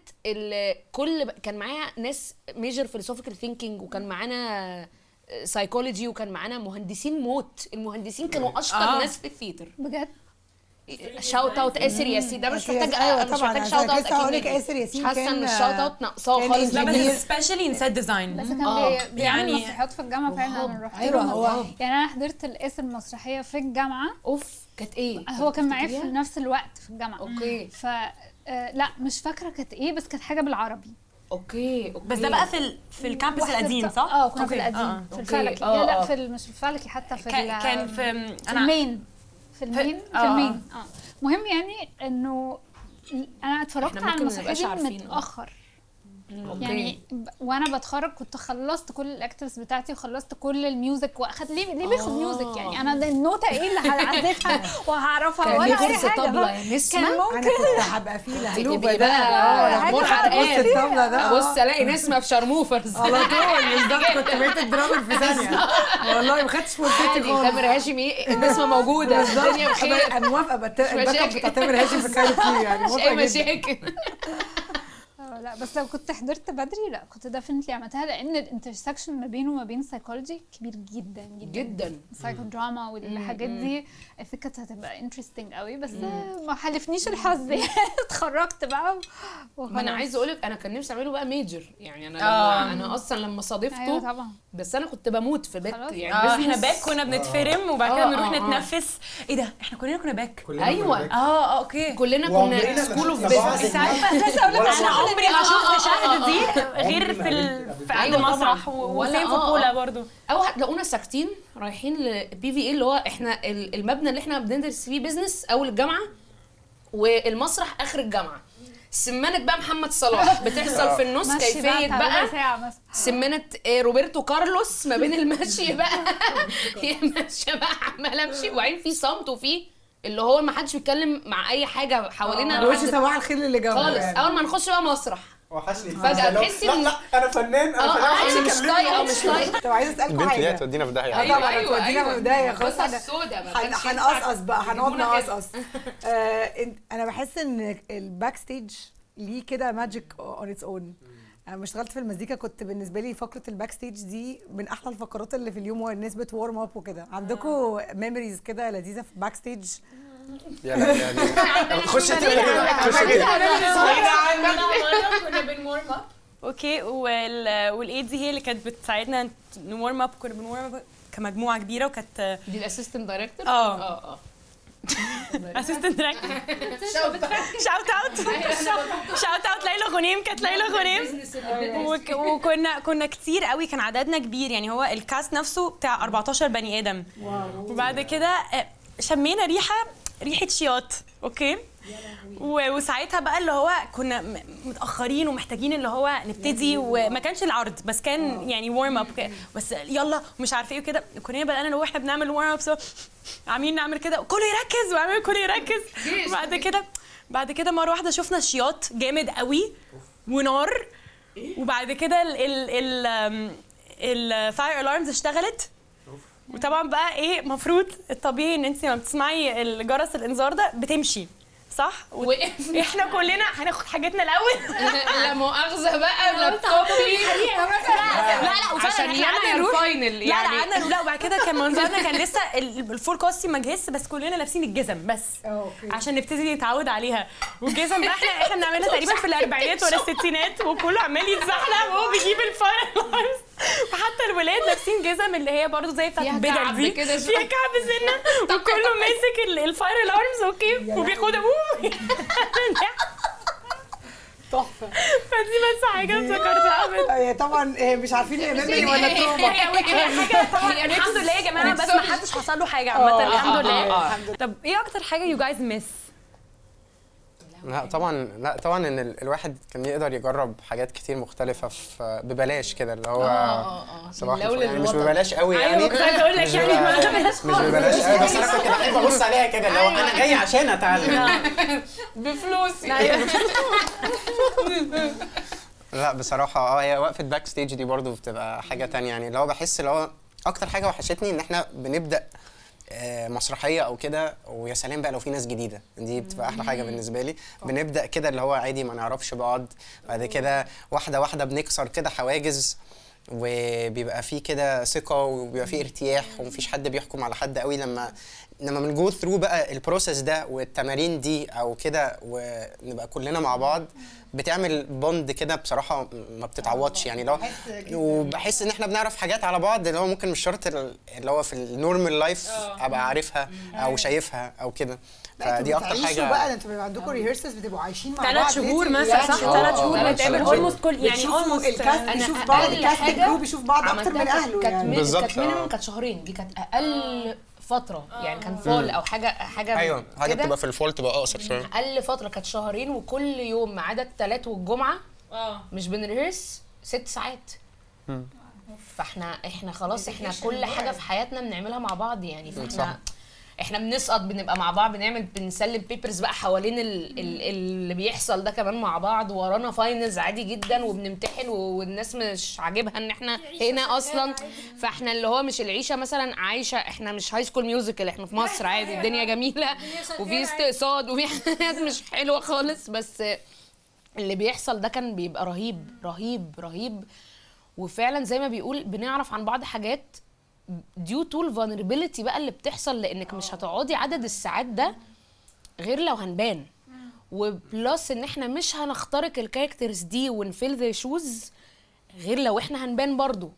كل كان معايا ناس major philosophical thinking، وكان معانا سايكولوجي، وكان معانا مهندسين موت. المهندسين كانوا اشطر ناس في ال theater بجد. shout out اسر ياسين، ده مش محتاج. ايوه مش محتاج shout out، اكيد اسر ياسين حاسه ان ال shout out ناقصاه خالص. لا بس specially in set design، بس كان بيعمل مسرحيات في الجامعة فعلا. انا رحت له، يعني انا حضرت الاسر المسرحية في الجامعة. اوف كانت ايه؟ هو كان معايا في نفس الوقت في الجامعة. okay. ف لا مش فاكره كانت ايه، بس كانت حاجة بالعربي. okay. بس ده بقى في ال campus القديم صح؟ كنا في القديم، في الفلكي. لا في مش الفلكي حتى، في كان في ال main، في ال main في ال main. مهم يعني انه انا اتفرجت على المسرحية دي متاخر. يعني وانا بتخرج كنت خلصت كل ال electives بتاعتي وخلصت كل ال music، واخد ليه باخد music يعني انا النوته ايه اللي هعزفها وهعرفها ولا اي حاجة. طبله يا نسمه، انا كنت هبقى فيه لهلوبه ده. بص الطبلة ده، بص الاقي نسمه في شرموفرز على طول بالظبط. كنت بقيت ال drummer في ثانية والله، ما خدتش فرصتي خالص. تامر هاشم ايه، النسمه موجودة، الدنيا بخير. انا موافقة ال backup بتاع تامر هاشم في كايروكي يعني، موافقة مش اي مشاكل. لا بس لو كنت حضرت بدري لا كنت definitely عملتها، لان ال intersection ما بينه وما بين psychology كبير جدا جدا جدا، سايكو دراما والحاجات دي. الفكرة هتبقى interesting قوي، بس ما حالفنيش الحظ يعني. اتخرجت بقى. ما انا عايزه اقول لك انا كان نفسي اعمله بقى major يعني. انا لما انا اصلا لما صادفته. أيوة طبعا. بس انا كنت بموت في back يعني. احنا back كنا بنتفرم وبعد كده بنروح نتنفس. ايه ده احنا كلنا كنا back. ايوه okay، كلنا كنا school of business. عارفه لسه اقول لك انا عمري ما شفت شهد دي غير في عند المسرح وفين في بولا برضو. او هتلاقونا ساكتين رايحين ل BVA اللي هو احنا المبنى اللي احنا بندرس فيه business اول الجامعة، والمسرح اخر الجامعة. سمنه بقى محمد صلاح بتحصل في النص، كيفية بقى سمنه روبرتو كارلوس ما بين المشي بقى. هي ماشية بقى عماله امشي، وبعدين في صمت وفي اللي هو ما حدش بيتكلم مع اي حاجة حوالينا. وش صباح الخير اللي جنبه خالص. اول ما نخش بقى مسرح وحشني فجاة تحسي لا لا انا فنان، انا فنان، مش طايقة مش طايقة. طب عايزه اسالكم حاجة. البنت دي هتودينا في داهية. ايوه تودينا في داهية خلاص. هنقصقص بقى، هنقعد نقصقص. انا بحس ان ال backstage ليه كده magic on its own. انا لما اشتغلت في المزيكا كنت بالنسبة لي فقره ال backstage دي من احلى الفقرات اللي في اليوم، والناس بت warm up وكده. عندكم memories كده لذيذة في backstage؟ يلا يعني خش كده، خش كده. كنا بن warm up okay، وال AD هي اللي كانت بتساعدنا ن warm up. كنا بن warm up كمجموعة كبيرة، وكانت دي ال assistant director. assistant director shout out shout out ليلى غنيم. كانت ليلى غنيم، وكنا كتير قوي، كان عددنا كبير يعني. هو ال cast نفسه بتاع 14 بني ادم. وبعد كده شمينا ريحه شياط okay، وساعتها بقى اللي هو كنا متاخرين ومحتاجين اللي هو نبتدي، وما كانش العرض بس كان يعني warm up بس، يلا ومش عارفه ايه وكده. كنا بدانا اللي هو احنا بنعمل warm up، عاملين نعمل كده كله يركز وعامل كله يركز. بعد كده مرة واحدة شفنا شياط جامد قوي ونار، وبعد كده ال ال fire alarms اشتغلت. وطبعا بقى ايه المفروض الطبيعي ان انت لما بتسمعي الجرس الانذار ده بتمشي صح؟ وقفنا احنا كلنا هناخد حاجتنا الاول. لا مؤاخذة بقى لابتوبي. لا لا وفعلا عشان قعدنا نروح ال final يعني. لا قعدنا لا. وبعد كده كان منظرنا كان لسه ال full costume ما جهزش، بس كلنا لابسين الجزم بس عشان نبتدي نتعود عليها. والجزم بقى احنا بنعملها تقريبا في الاربعينات ولا الستينات، وكله عمال يتزحلق وهو بيجيب ال fire alarms. وحتى الولاد لابسين جزم اللي هي برضه زي بتاعت البدل دي، فيها كعب سنة، وكله ماسك ال fire alarms okay وبياخدها تحفة. فدي بس حاجة افتكرتها. طبعا مش عارفين هي memory ولا trauma. حاجة طبعا الحمد لله يا جماعة، بس ما حدش حصل له حاجة عامة الحمد لله. طب ايه اكتر حاجة you guys miss؟ لا طبعا، لا طبعا ان الواحد كان يقدر يجرب حاجات كتير مختلفة في ببلاش كده، اللي هو صباح يعني مش ببلاش قوي يعني. ايوه كنت عايزه اقول لك يعني مش ببلاش قوي، بس انا كنت بحب ابص عليها كده اللي هو انا جاي عشان اتعلم بفلوسي. لا بصراحة هي وقفه backstage دي برضو بتبقى حاجة ثانية يعني، اللي هو بحس اللي هو اكتر حاجة وحشتني ان احنا بنبدا مسرحية او كده، ويا سلام بقى لو في ناس جديدة، دي بتبقى احلى حاجة بالنسبة لي. بنبدا كده اللي هو عادي ما نعرفش بعض، بعد كده واحدة واحدة بنكسر كده حواجز، وبيبقى فيه كده ثقة وبيبقى فيه ارتياح، ومفيش حد بيحكم على حد قوي. لما بن go through بقى ال process ده والتمارين دي او كده، ونبقى كلنا مع بعض، بتعمل bond كده بصراحة ما بتتعوضش يعني. لو وبحس ان احنا بنعرف حاجات على بعض اللي هو ممكن مش شرط اللي هو في ال normal life ابقى عارفها او شايفها او كده. فدي اكتر حاجة بقى. انتوا بيبقى عندكم rehearsals بتبقوا عايشين مع بعض 3 شهور مثلا صح؟ 3 شهور بنتقابل almost كل يعني almost ال cast بيشوف بعض، ال cast crew بيشوف بعض اكتر من اهله يعني. كانت minimum كانت شهرين، دي كانت اقل فترة يعني، كان fall او حاجة. ايوه حاجة بتبقى في ال fall تبقى اقصر شوية. اقل فترة كانت شهرين، وكل يوم ما عدا الثلاث والجمعة مش بن rehearse 6 ساعات. فاحنا خلاص احنا كل حاجة في حياتنا بنعملها مع بعض يعني. فاحنا احنا بنسقط، بنبقى مع بعض، بنعمل بنسلم papers بقى حوالين اللي بيحصل ده كمان مع بعض، ورانا finals عادي جدا وبنمتحن، والناس مش عاجبها ان احنا هنا اصلا. فاحنا اللي هو مش العيشة مثلا عايشه، احنا مش High School Musical، احنا في مصر عادي، الدنيا جميلة وفي استقصاد وفي حاجات مش حلوة خالص، بس اللي بيحصل ده كان بيبقى رهيب رهيب رهيب. وفعلا زي ما بيقول بنعرف عن بعض حاجات due to ال vulnerability بقى اللي بتحصل، لانك مش هتقعدي عدد الساعات ده غير لو هنبان، و plus ان احنا مش هنخترق ال characters دي ون fill the shoes غير لو احنا هنبان برضو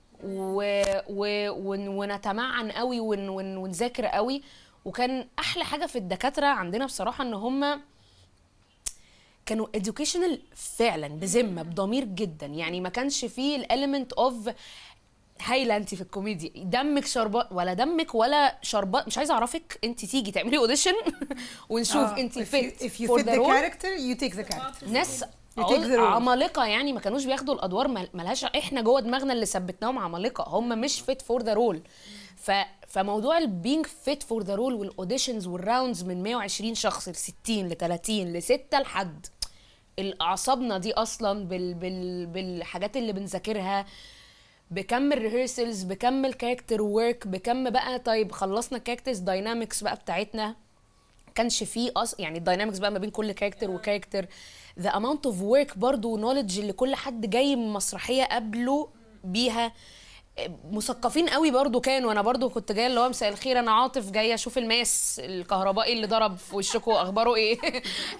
ونتمعن قوي ونذاكر قوي. وكان احلى حاجة في الدكاترة عندنا بصراحة ان هم كانوا educational فعلا بذمه بضمير جدا يعني، ما كانش فيه ال element of هايلة انت في الكوميديا دمك شربات ولا دمك ولا شربات، مش عايزه اعرفك، انت تيجي تعملي audition ونشوف انت fit if you fit the character you take the character. ناس عمالقة يعني، ما كانوش بياخدوا الادوار ملهاش، احنا جوه دماغنا اللي ثبتناهم عمالقة، هم مش fit for the role. فموضوع ال being fit for the role وال auditions وال rounds من 120 شخص ل 60 ل 30 ل 6 لحد اعصابنا دي اصلا بالحاجات اللي بنذاكرها، بكم ال rehearsals، بكم ال character work، بكم بقى طيب خلصنا characters dynamics بقى بتاعتنا، كانش فيه يعني ال dynamics بقى ما بين كل character و character، the amount of work برضه knowledge اللي كل حد جاي من مسرحية قبله بيها، مثقفين قوي برضو كانوا. انا برضو كنت جاية اللي هو مساء الخير انا عاطف جاية اشوف الماس الكهربائي اللي ضرب في وشكم اخباره ايه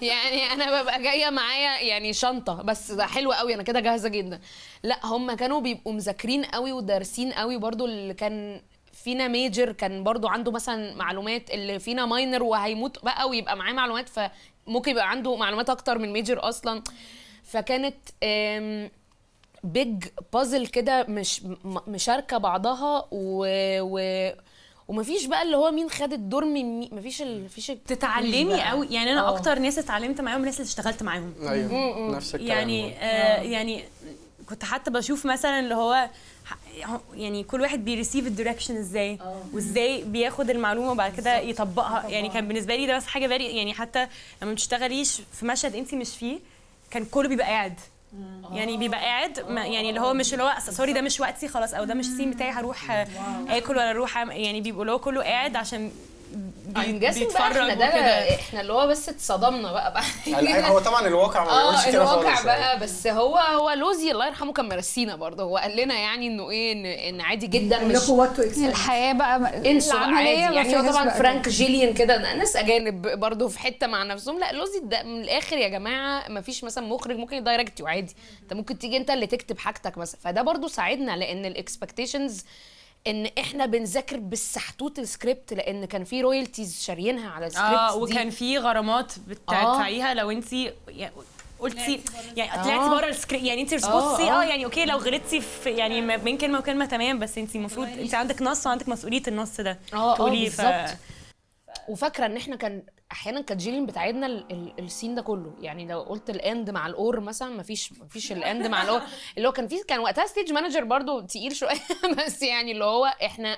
يعني انا ببقى جاية معايا يعني شنطه بس ده حلو قوي انا كده جاهزة جدا. لا هم كانوا بيبقوا مذاكرين قوي ودارسين قوي برضو. اللي كان فينا major كان برضو عنده مثلا معلومات، اللي فينا minor وهيموت بقى ويبقى معاه معلومات، فممكن يبقى عنده معلومات اكتر من major اصلا. فكانت big puzzle كده مش مشاركة بعضها ومفيش بقى اللي هو مين خد الدور من مين، مفيش مفيش تتعلمي قوي يعني. انا اكتر ناس اتعلمت معاهم الناس اللي اشتغلت معاهم. ايوه نفس الكلام يعني. يعني كنت حتى بشوف مثلا اللي هو يعني كل واحد بي receive ال direction ازاي وازاي بياخد المعلومة وبعد كده يطبقها. يعني كان بالنسبة لي ده بس حاجة very يعني، حتى لما بتشتغليش في مشهد انت مش فيه كان كله بيبقى قاعد يعني بيبقى قاعد يعني اللي هو مش اللي هو sorry ده مش وقتي خلاص او ده مش ال scene بتاعي هروح اكل ولا اروح، يعني بيبقوا اللي هو كله قاعد عشان بيتفرج وكده. احنا اللي هو بس اتصدمنا بقى هو طبعا الواقع ما بيقولش كده خالص الواقع بقى، بس هو لوزي الله يرحمه كان مرسينا برضه، هو قال لنا يعني انه ايه ان عادي جدا، مش الحياة بقى العملية يعني. هو طبعا فرانك جيليان كده ناس اجانب برضه في حتة مع نفسهم. لا لوزي ده من الاخر يا جماعة، ما فيش مثلا مخرج ممكن ي direct وعادي، انت ممكن تيجي انت اللي تكتب حاجتك مثلا. فده برضه ساعدنا، لان ال expectations ان احنا بنذاكر بالسحتوت السكريبت، لان كان في royalties شاريينها على السكريبت دي، وكان في غرامات بتدفعيها لو انت قلتي يعني طلعتي بره السكريبت، يعني انت supposed يعني okay لو غلطتي في يعني ما بين كلمة وكلمه تمام، بس انت المفروض انت عندك نص وعندك مسؤولية النص ده تقولي. بالظبط. وفاكره ان احنا كان احيانا كانت جيلين بتاعتنا ال scene ده كله، يعني لو قلت ال and مع ال or مثلا، مفيش ال and مع ال or اللي هو كان في، كان وقتها stage manager برضو تقيل شوية بس يعني اللي هو احنا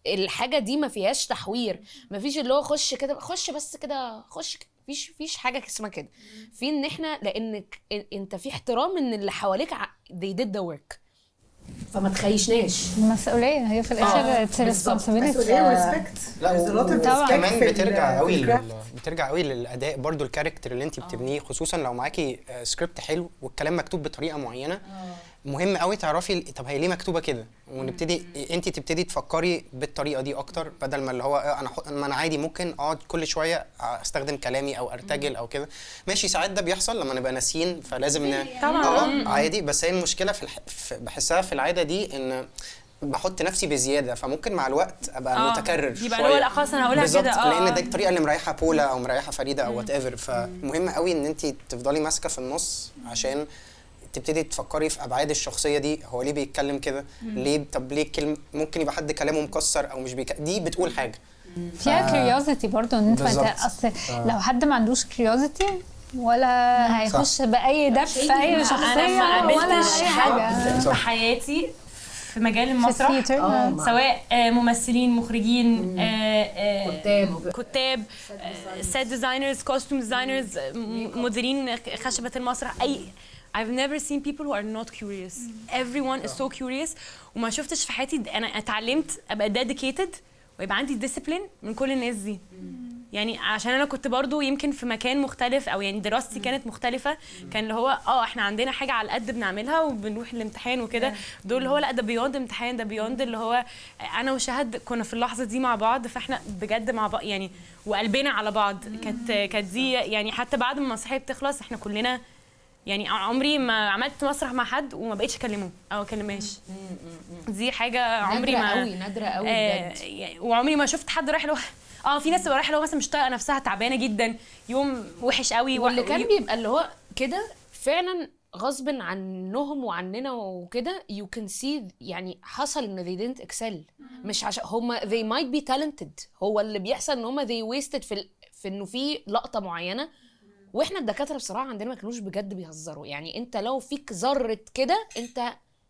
الحاجة دي ما فيهاش تحوير، مفيش اللي هو خش كده، خش بس كده، خش، فيش حاجة اسمها كده. في ان احنا لانك انت في احترام ان اللي حواليك they did the work، فما تخيشناش المسؤولية هي في الاخر responsibility مسؤولية و respect. لا كمان بترجع قوي بترجع قوي للاداء برضو، ال character اللي انت بتبنيه، خصوصا لو معاكي سكريبت حلو والكلام مكتوب بطريقة معينة. مهم قوي تعرفي طب هي ليه مكتوبة كده، ونبتدي انت تبتدي تفكري بالطريقة دي اكتر، بدل ما اللي هو انا عادي ممكن اقعد كل شوية استخدم كلامي او ارتجل او كده. ماشي ساعات ده بيحصل لما نبقى ناسيين، فلازم طبعا عادي. بس هي المشكلة في بحسها في العادة دي ان بحط نفسي بزيادة، فممكن مع الوقت ابقى متكرر شوية، يبقى هو الاخص انا هقولها كده لان دي الطريقة اللي مريحه بولا او مريحه فريدة او whatever. فمهم قوي ان انت تفضلي ماسكه في النص عشان تبتدي تفكري في ابعاد الشخصية دي، هو ليه بيتكلم كده، ليه، طب ليه كلمة ممكن يبقى حد كلامه مكسر او مش دي بتقول حاجة فيها curiosity برضه، ان انت اصل لو حد ما عندوش curiosity ولا هيخش باي دف في اي شخصية ولا اي حاجة في حياتي في مجال المسرح، سواء ممثلين، مخرجين، كتاب، set designers، costume designers، مديرين خشبه المسرح، اي I've never seen people who are not curious. Everyone is so curious. وما شفتش في حياتي، أنا اتعلمت أبقى dedicated ويبقى عندي discipline من كل الناس دي. يعني عشان أنا كنت برضو يمكن في مكان مختلف، أو يعني دراستي كانت مختلفة، كان اللي هو إحنا عندنا حاجة على قد بنعملها وبنروح الامتحان وكده. دول اللي هو لا ده beyond امتحان، ده beyond اللي هو أنا وشهد كنا في اللحظة دي مع بعض، فإحنا بجد مع بعض يعني، وقلبنا على بعض. كانت دي يعني حتى بعد ما المسرحية بتخلص إحنا كلنا يعني عمري ما عملت مسرح مع حد وما بقيتش اكلمه او اكلمهاش. دي حاجة عمري ما نادرة قوي، نادرة قوي بجد. وعمري ما شفت حد رايح له في ناس تبقى رايحة له مثلا مش طايقة نفسها، تعبانة جدا، يوم وحش قوي، واللي كان بيبقى اللي هو كده فعلا غصب عنهم وعننا وكده. you can see يعني حصل ان they didn't excel، مش عشان هم they might be talented، هو اللي بيحصل ان هم they wasted في انه في لقطة معينة. واحنا الدكاترة بصراحة عندنا ما كانوش بجد بيهزروا، يعني انت لو فيك ذره كده انت،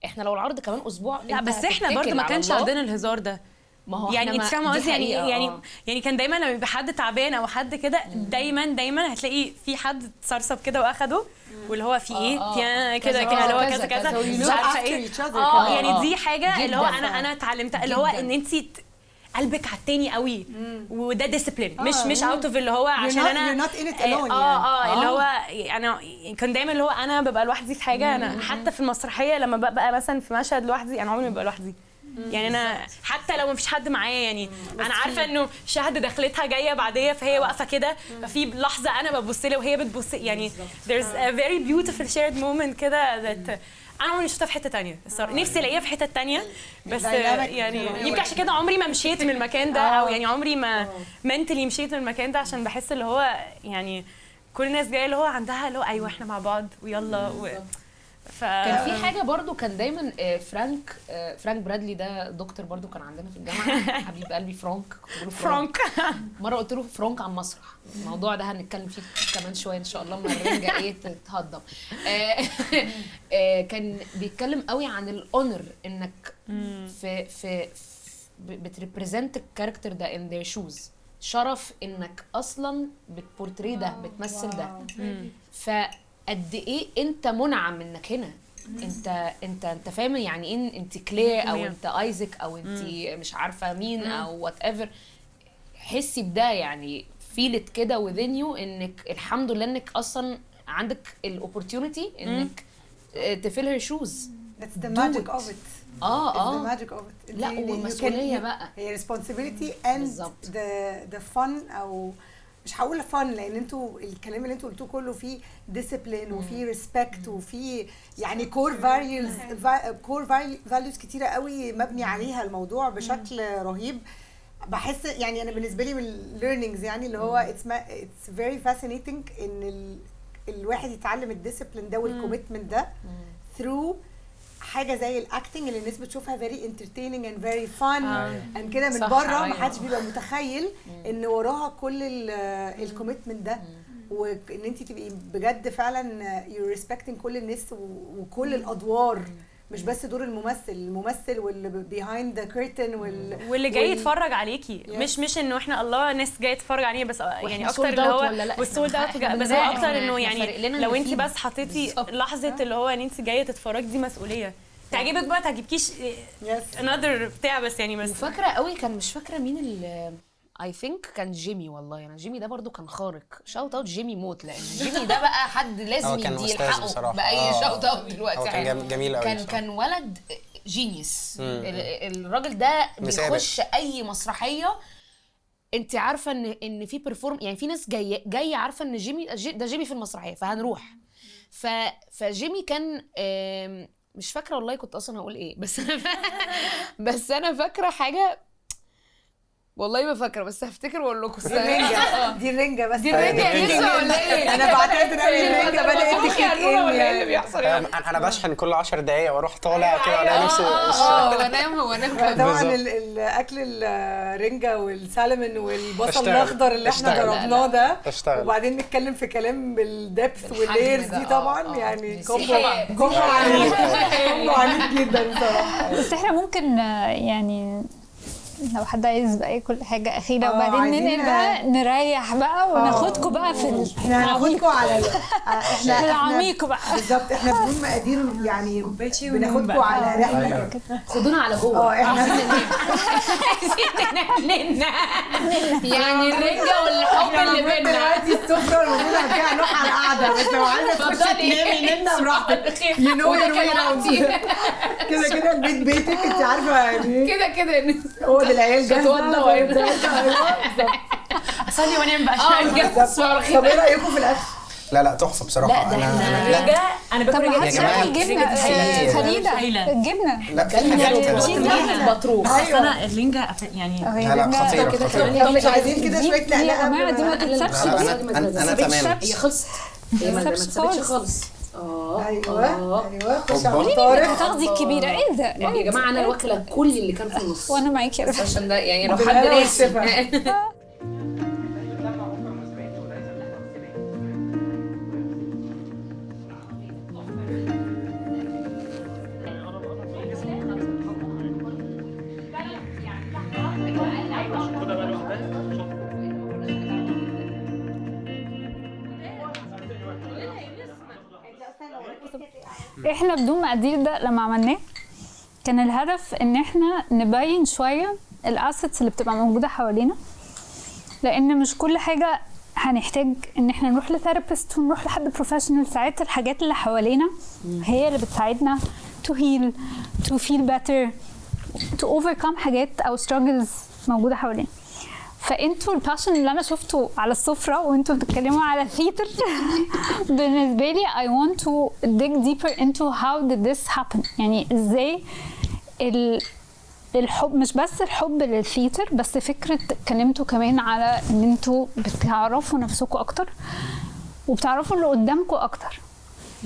احنا لو العرض كمان اسبوع لا بس احنا برضه ما كانش عندنا الهزار ده. ما هو يعني انت فاهمه قصدي، يعني يعني يعني كان دايما لما يبقى حد تعبان او حد كده دايما هتلاقي في حد اتسرسب كده واخده، واللي هو في ايه في كده كده اللي هو كذا كذا مش عارفه ايه. يعني دي حاجة اللي هو انا اتعلمتها، اللي هو ان انت قلبك على التاني قوي، وده discipline، مش out of اللي هو عشان انا you're not in it alone. اللي هو انا كان دايما اللي هو انا ببقى لوحدي في حاجة. انا حتى في المسرحية لما ببقى مثلا في مشهد لوحدي انا عمري ما ببقى لوحدي، يعني انا حتى لو ما فيش حد معايا، يعني انا عارفه انه شهد دخلتها جاية بعديه فهي واقفة كده، ففي لحظة انا ببص لها وهي بتبص، يعني there's a very beautiful shared moment كده that انا عمري شفتها في حتة ثانية الصراحة، نفسي الاقيها في حتة ثانية، بس يعني يمكن عشان كده عمري ما مشيت من المكان ده، او يعني عمري ما mentally مشيت من المكان ده، عشان بحس اللي هو يعني كل الناس جاية اللي هو عندها اللي هو ايوه احنا مع بعض ويلا كان في حاجة برضو كان دايما فرانك برادلي ده دكتور برضو كان عندنا في الجامعة، حبيب قلبي فرانك، كنت بقوله فرانك. مرة قلت له فرانك على المسرح، الموضوع ده هنتكلم فيه كمان شوية ان شاء الله لما الرنجه ايه تتهضم. كان بيتكلم قوي عن ال honor انك في في بت represent ال character ده in their shoes، شرف انك اصلا بت portray ده، بتمثل ده. فقد ايه انت منعم انك هنا، انت انت انت فاهم يعني ايه انت كلير او انت ايزك او انت مش عارفه مين او whatever. حسي بده يعني، feel it كده within you انك الحمد لله انك اصلا عندك ال opportunity انك ت fill her shoes. That's the magic of it. The magic of it. لا والمسؤولية بقى هي responsibility and بالزبط. the fun، او مش هقول fun لان انتوا الكلام اللي انتوا قلتوه كله فيه discipline وفيه respect وفيه يعني core values كتيرة قوي مبني عليها الموضوع بشكل رهيب. بحس يعني انا بالنسبة لي من ال learnings يعني اللي هو it's very fascinating ان الواحد يتعلم ال discipline ده وال commitment ده through حاجة زي ال acting اللي الناس بتشوفها very entertaining and very fun and كده من بره ما حدش بيبقى متخيل ان وراها كل ال commitment ده، وان انت تبقي بجد فعلا you respecting كل الناس وكل الادوار، مش بس دور الممثل واللي behind the curtain واللي جاي يتفرج عليكي. مش انه احنا الله ناس جاية تتفرج علينا بس، يعني اكتر اللي هو وال sold out، بس هو اكتر انه يعني لو انت بس حطيتي لحظة اللي هو ان انت جاية تتفرجي دي مسؤولية، تعجبك بقى تعجبكيش another بتاع، بس يعني بس. وفاكره قوي كان مش فاكره مين اللي I think كان جيمي، والله انا يعني جيمي ده برضو كان خارق، shout out جيمي موت، لان جيمي ده بقى حد لازم يدي الحقه باي shout out دلوقتي. كان جميل قوي، كان ولد genius. الراجل ده بيخش اي مسرحية انت عارفه ان في perform، يعني في ناس جاية عارفه ان جيمي ده جيمي في المسرحية فهنروح. فجيمي كان مش فاكره والله كنت اصلا هقول ايه، بس بس انا فاكره حاجة والله ما فاكره، بس هفتكر واقول لكم. دي الرنجه بس، دي الرنجه لسه ولا ايه؟ انا بعتذر قوي، الرنجه بدات ت kick in ولا ايه اللي بيحصل؟ انا بشحن كل 10 دقايق واروح طالع كده الاقي نفسي وانام. طبعا الاكل الرنجه والسالمون والبصل الاخضر اللي احنا ضربناه ده، وبعدين نتكلم في كلام بال depth وال layers دي طبعا يعني combo عنيف، combo عنيف جدا بصراحة. بس احنا ممكن يعني لو حد عايز بقى كل حاجة اخيرة وبعدين ننقل بقى نريح بقى وناخدكم بقى في احنا هناخدكم على احنا العميق بقى بالظبط. احنا بدون مقادير يعني بناخدكم على رحله، خدونا على جوه. احنا عايزين ننام يعني الرنجه والحب اللي بينا دلوقتي السفرة الموجودة كده هنروح على القعدة، بس لو عايزه تخشي تنامي نمنا براحتك، you know كده كده البيت بيتك انت عارفه يعني كده كده هو ده العيال جاهزة. اصلي وانام بقى. طب ايه رايكم في الاكل؟ لا لا تحفة بصراحة. لا ده انا باكل رنجه، الجبنة فريدة، الجبنة لا في البطروخ. بس انا الرنجه يعني لا لا خطيرة خطيرة. مش عايزين كده شوية لقلقه يا جماعة، دي ما تتسابش، انا تمام، هي خلصت، هي ما تتسابش خالص. ايوه ايوه خش على الطارق، تاخدي الكبيرة. ايه ده يا جماعة؟ انا واكله كل اللي كان في النص وانا معاكي بس عشان ده يعني لو حد ناسي. احنا بدون مقادير ده لما عملناه كان الهدف ان احنا نبين شوية ال assets اللي بتبقى موجودة حوالينا، لان مش كل حاجة هنحتاج ان احنا نروح ل therapist ونروح لحد professional. ساعات الحاجات اللي حوالينا هي اللي بتساعدنا to heal, to feel better, to overcome حاجات او struggles موجودة حوالينا. فانتوا ال passion اللي انا شفته على السفرة وانتوا بتتكلموا على ال theater بالنسبة لي I want to dig deeper into how did this happen. يعني ازاي الحب، مش بس الحب لل theater، بس فكرة اتكلمتوا كمان على ان انتوا بتعرفوا نفسكم اكتر وبتعرفوا اللي قدامكم اكتر.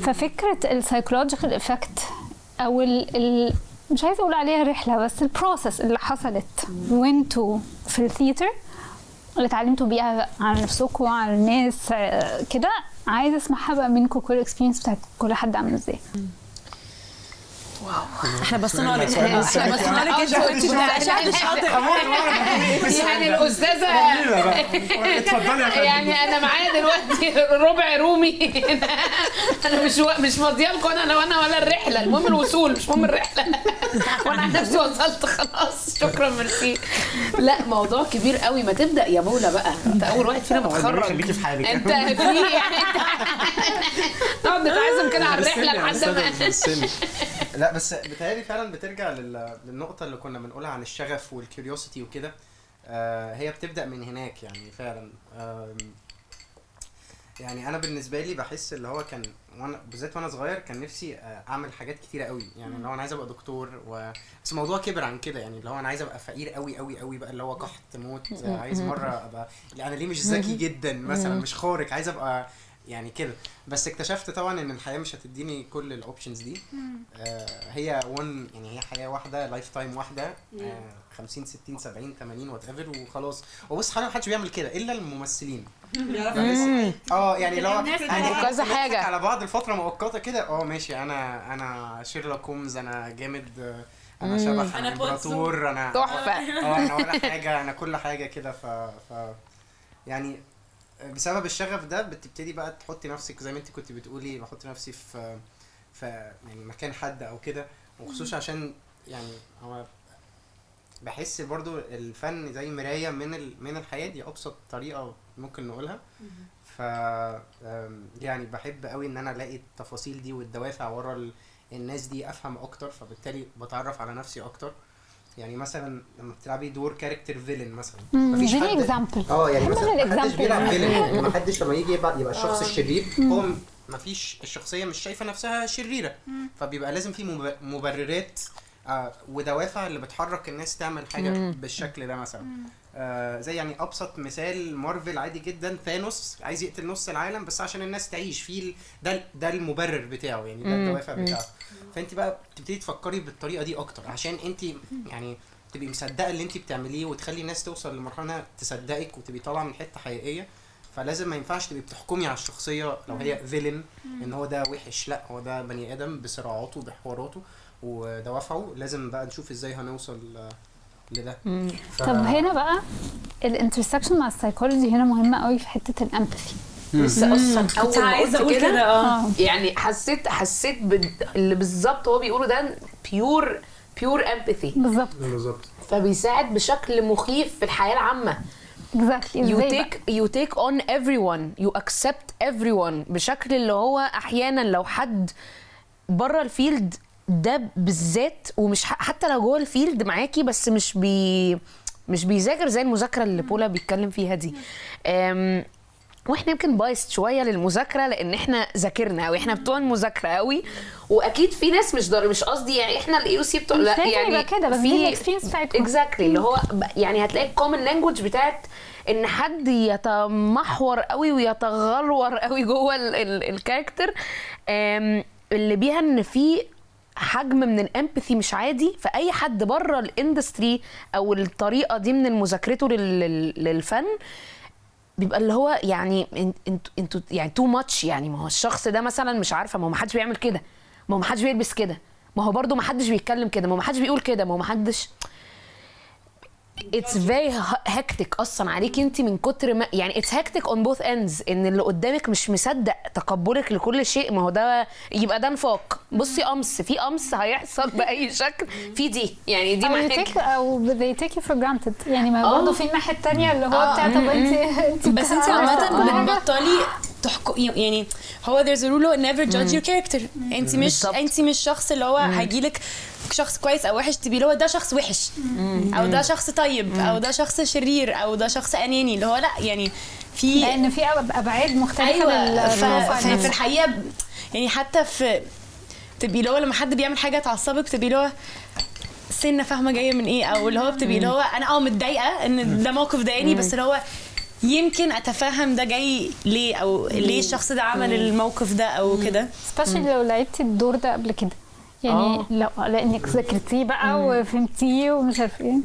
ففكره ال psychological effect او مش عايزه اقول عليها رحله، بس ال process اللي حصلت وانتوا في ال theater اللي اتعلمتوا بيها على نفسكم وعلى الناس كده، عايزه اسمعها بقى منكم، كل experience بتاعت كل حد عامل ازاي. wow، احنا بصينا لك، احنا بصينا لك، انت شهد شاطر يعني الاستاذة. اتفضلي يا فندم. يعني انا معايا دلوقتي ربع رومي، انا مش فاضية لكم، انا لو انا ولا الرحلة، المهم الوصول مش مهم الرحلة، وانا عن نفسي وصلت خلاص، شكرا ميرسي. لا موضوع كبير قوي. ما تبدا يا بولا بقى، انت اول واحد فينا متخرج، خليكي في حالك انت في يعني نقعد نتعزم كده على الرحلة لحد ما. لا بس بتهيألي فعلا بترجع للنقطة اللي كنا بنقولها عن الشغف وال curiosity وكده. هي بتبدأ من هناك يعني فعلا. يعني انا بالنسبة لي بحس اللي هو كان وانا بالذات وانا صغير كان نفسي اعمل حاجات كتيرة قوي، يعني اللي هو انا عايز ابقى دكتور بس الموضوع كبر عن كده، يعني اللي هو انا عايز ابقى فقير قوي قوي قوي بقى، اللي هو قحط موت، عايز مرة ابقى انا ليه مش ذكي جدا مثلا، مش خارق، عايز ابقى يعني كده. بس اكتشفت طبعا ان الحياة مش هتديني كل ال options دي. هي one، يعني هي حياة واحدة، lifetime واحدة، 50 60 70 80 whatever وخلاص. وبص حاليا محدش بيعمل كده الا الممثلين. يعني لو يعني كذا حاجة على بعض الفترة مؤقتة كده، ماشي انا شيرلوك هومز، انا جامد، انا شبح، انا امبراطور، انا تحفة، انا ولا حاجة، انا كل حاجة كده. ف يعني بسبب الشغف ده بتبتدي بقى تحطي نفسك زي ما انت كنت بتقولي، بحط نفسي في يعني مكان حد او كده، وخصوصا عشان يعني هو بحس برضو الفن زي مراية من الحياة دي، ابسط طريقة ممكن نقولها. ف يعني بحب قوي ان انا الاقي التفاصيل دي والدوافع ورا الناس دي، افهم اكتر، فبالتالي بتعرف على نفسي اكتر. يعني مثلا لما بتلعبي دور character villain مثلا، مفيش حد يعني مثلا محدش بيلعب villain، يعني محدش لما يجي يبقى الشخص الشرير، هو مفيش، الشخصية مش شايفه نفسها شريرة، فبيبقى لازم في مبررات ودوافع اللي بتحرك الناس تعمل حاجة بالشكل ده مثلا. زي يعني ابسط مثال مارفل عادي جدا، ثانوس عايز يقتل نص العالم بس عشان الناس تعيش فيه، ده المبرر بتاعه، يعني ده الدوافع بتاعه. فانت بقى بتبتدي تفكري بالطريقة دي اكتر عشان انت يعني تبقي مصدقه اللي انت بتعمليه، وتخلي الناس توصل لمرحلة انها تصدقك وتبقي طالعه من حتة حقيقية. فلازم ما ينفعش تبقي بتحكمي على الشخصية لو هي villain ان هو ده وحش، لا هو ده بني ادم بصراعاته بحواراته ودوافعه، لازم بقى نشوف ازاي هنوصل لده. طب هنا بقى ال intersection مع السايكولوجي هنا مهمة قوي في حتة ال empathy. لسه اصلا اول ما قلت كده يعني حسيت اللي بالظبط هو بيقوله ده pure empathy بالظبط. فبيساعد بشكل مخيف في الحياة العامة. Exactly. You take on everyone, you accept everyone بشكل اللي هو احيانا لو حد بره ال field ده بالذات، ومش حتى لو جوه ال field معاكي، بس مش بيذاكر زي المذاكرة اللي بولا بيتكلم فيها دي. واحنا يمكن biased شوية للمذاكره لان احنا ذاكرنا او احنا بتوع المذاكرة قوي، واكيد في ناس مش قصدي يعني احنا ال AUC بتوع، لا يعني كده، بس دي ال experience بتاعتكم exactly اللي هو يعني هتلاقي ال common language بتاعت ان حد يتمحور قوي ويتغلور قوي جوه ال character، اللي بيها ان في حجم من ال empathy مش عادي. فاي حد بره ال industry او الطريقة دي من مذاكرته للفن بيبقى اللي هو يعني انتوا يعني too much. يعني ما هو الشخص ده مثلا مش عارفه، ما هو ما حدش بيعمل كده، ما هو ما حدش بيلبس كده، ما هو برده ما حدش بيتكلم كده، ما هو ما حدش بيقول كده، ما هو ما حدش. It's very hectic اصلا عليك انت من كتر ما يعني it's hectic on both ends، ان اللي قدامك مش مصدق تقبلك لكل شيء. ما هو ده يبقى ده نفاق. بصي قمص في قمص هيحصل باي شكل في دي، يعني دي معاك او they take you for granted. يعني ما برضه في الناحية الثانية اللي هو بتاع طب انت بس انت عامة بتبطلي تحكم. يعني هو there's a rule never judge your character. انت مش شخص اللي هو هيجيلك شخص كويس او وحش تبي اللي هو ده شخص وحش او ده شخص طيب او ده شخص شرير او ده شخص اناني، اللي هو لا، يعني في لان في ابعاد مختلفة. أيوة. في الحقيقة يعني حتى في تبقي اللي هو لما حد بيعمل حاجة تعصبك تبقي اللي هو سنة فاهمه جاية من ايه، او اللي هو بتبقي اللي هو انا متضايقة ان ده موقف ضايقني، بس اللي هو يمكن اتفهم ده جاي ليه او ليه الشخص ده عمل الموقف ده او كده. especially لو لعبتي الدور ده قبل كده، يعني لو لانك ذاكرتيه بقى وفهمتيه ومش عارف ايه.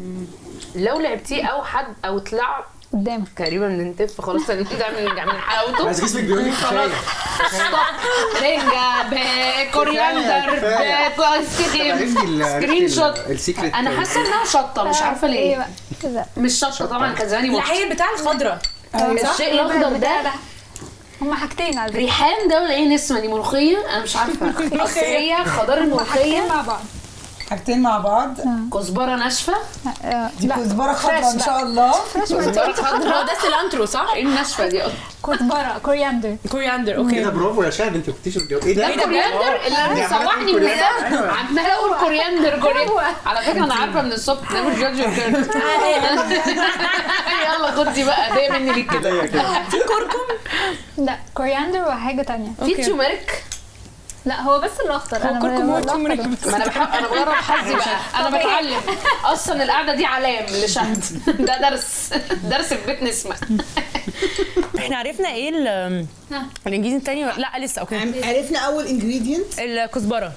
لو لعبتيه او حد او طلع قدامك. تقريبا بننتف خلاص، من حلاوته. بس جسمك بيقول لك خلاص stop. رنجه ب coriander screenshot. انا حاسه انها شطه، مش عارفه ليه. مش شطه طبعا، كان زماني لا هي بتاع الخضرة، الشيء الاخضر ده. هما حاجتين على فكرة، ريحان ده ولا ايه؟ نسمه دي ملوخية، انا مش عارفه. اصل هي خضار الملوخية مع بعض، حاجتين مع بعض. كزبره ناشفة، دي كزبره خضراء ان شاء الله. كزبره خضراء ده cilantro صح؟ ايه الناشفه دي؟ كزبره coriander. coriander okay. كده برافو يا شاهد، انت كنتيش ايه ده؟ ده coriander اللي انا صوحني من ده، عماله اقول coriander coriander. على فكرة انا عارفه من الصبح ده مش judge. يلا خدي بقى ده مني ليك كده. في كركم؟ لا coriander وحاجه ثانية. في turmeric؟ لا هو بس الاخضر. انا كركم و turmeric. ما انا بحب، انا بجرب حظي بقى، انا بتعلم اصلا. القعدة دي علام لشهد، ده درس، درس في بيت نسمه. احنا عرفنا ايه ال ingredient الثاني؟ لا لسه. okay عرفنا اول ingredient الكزبره.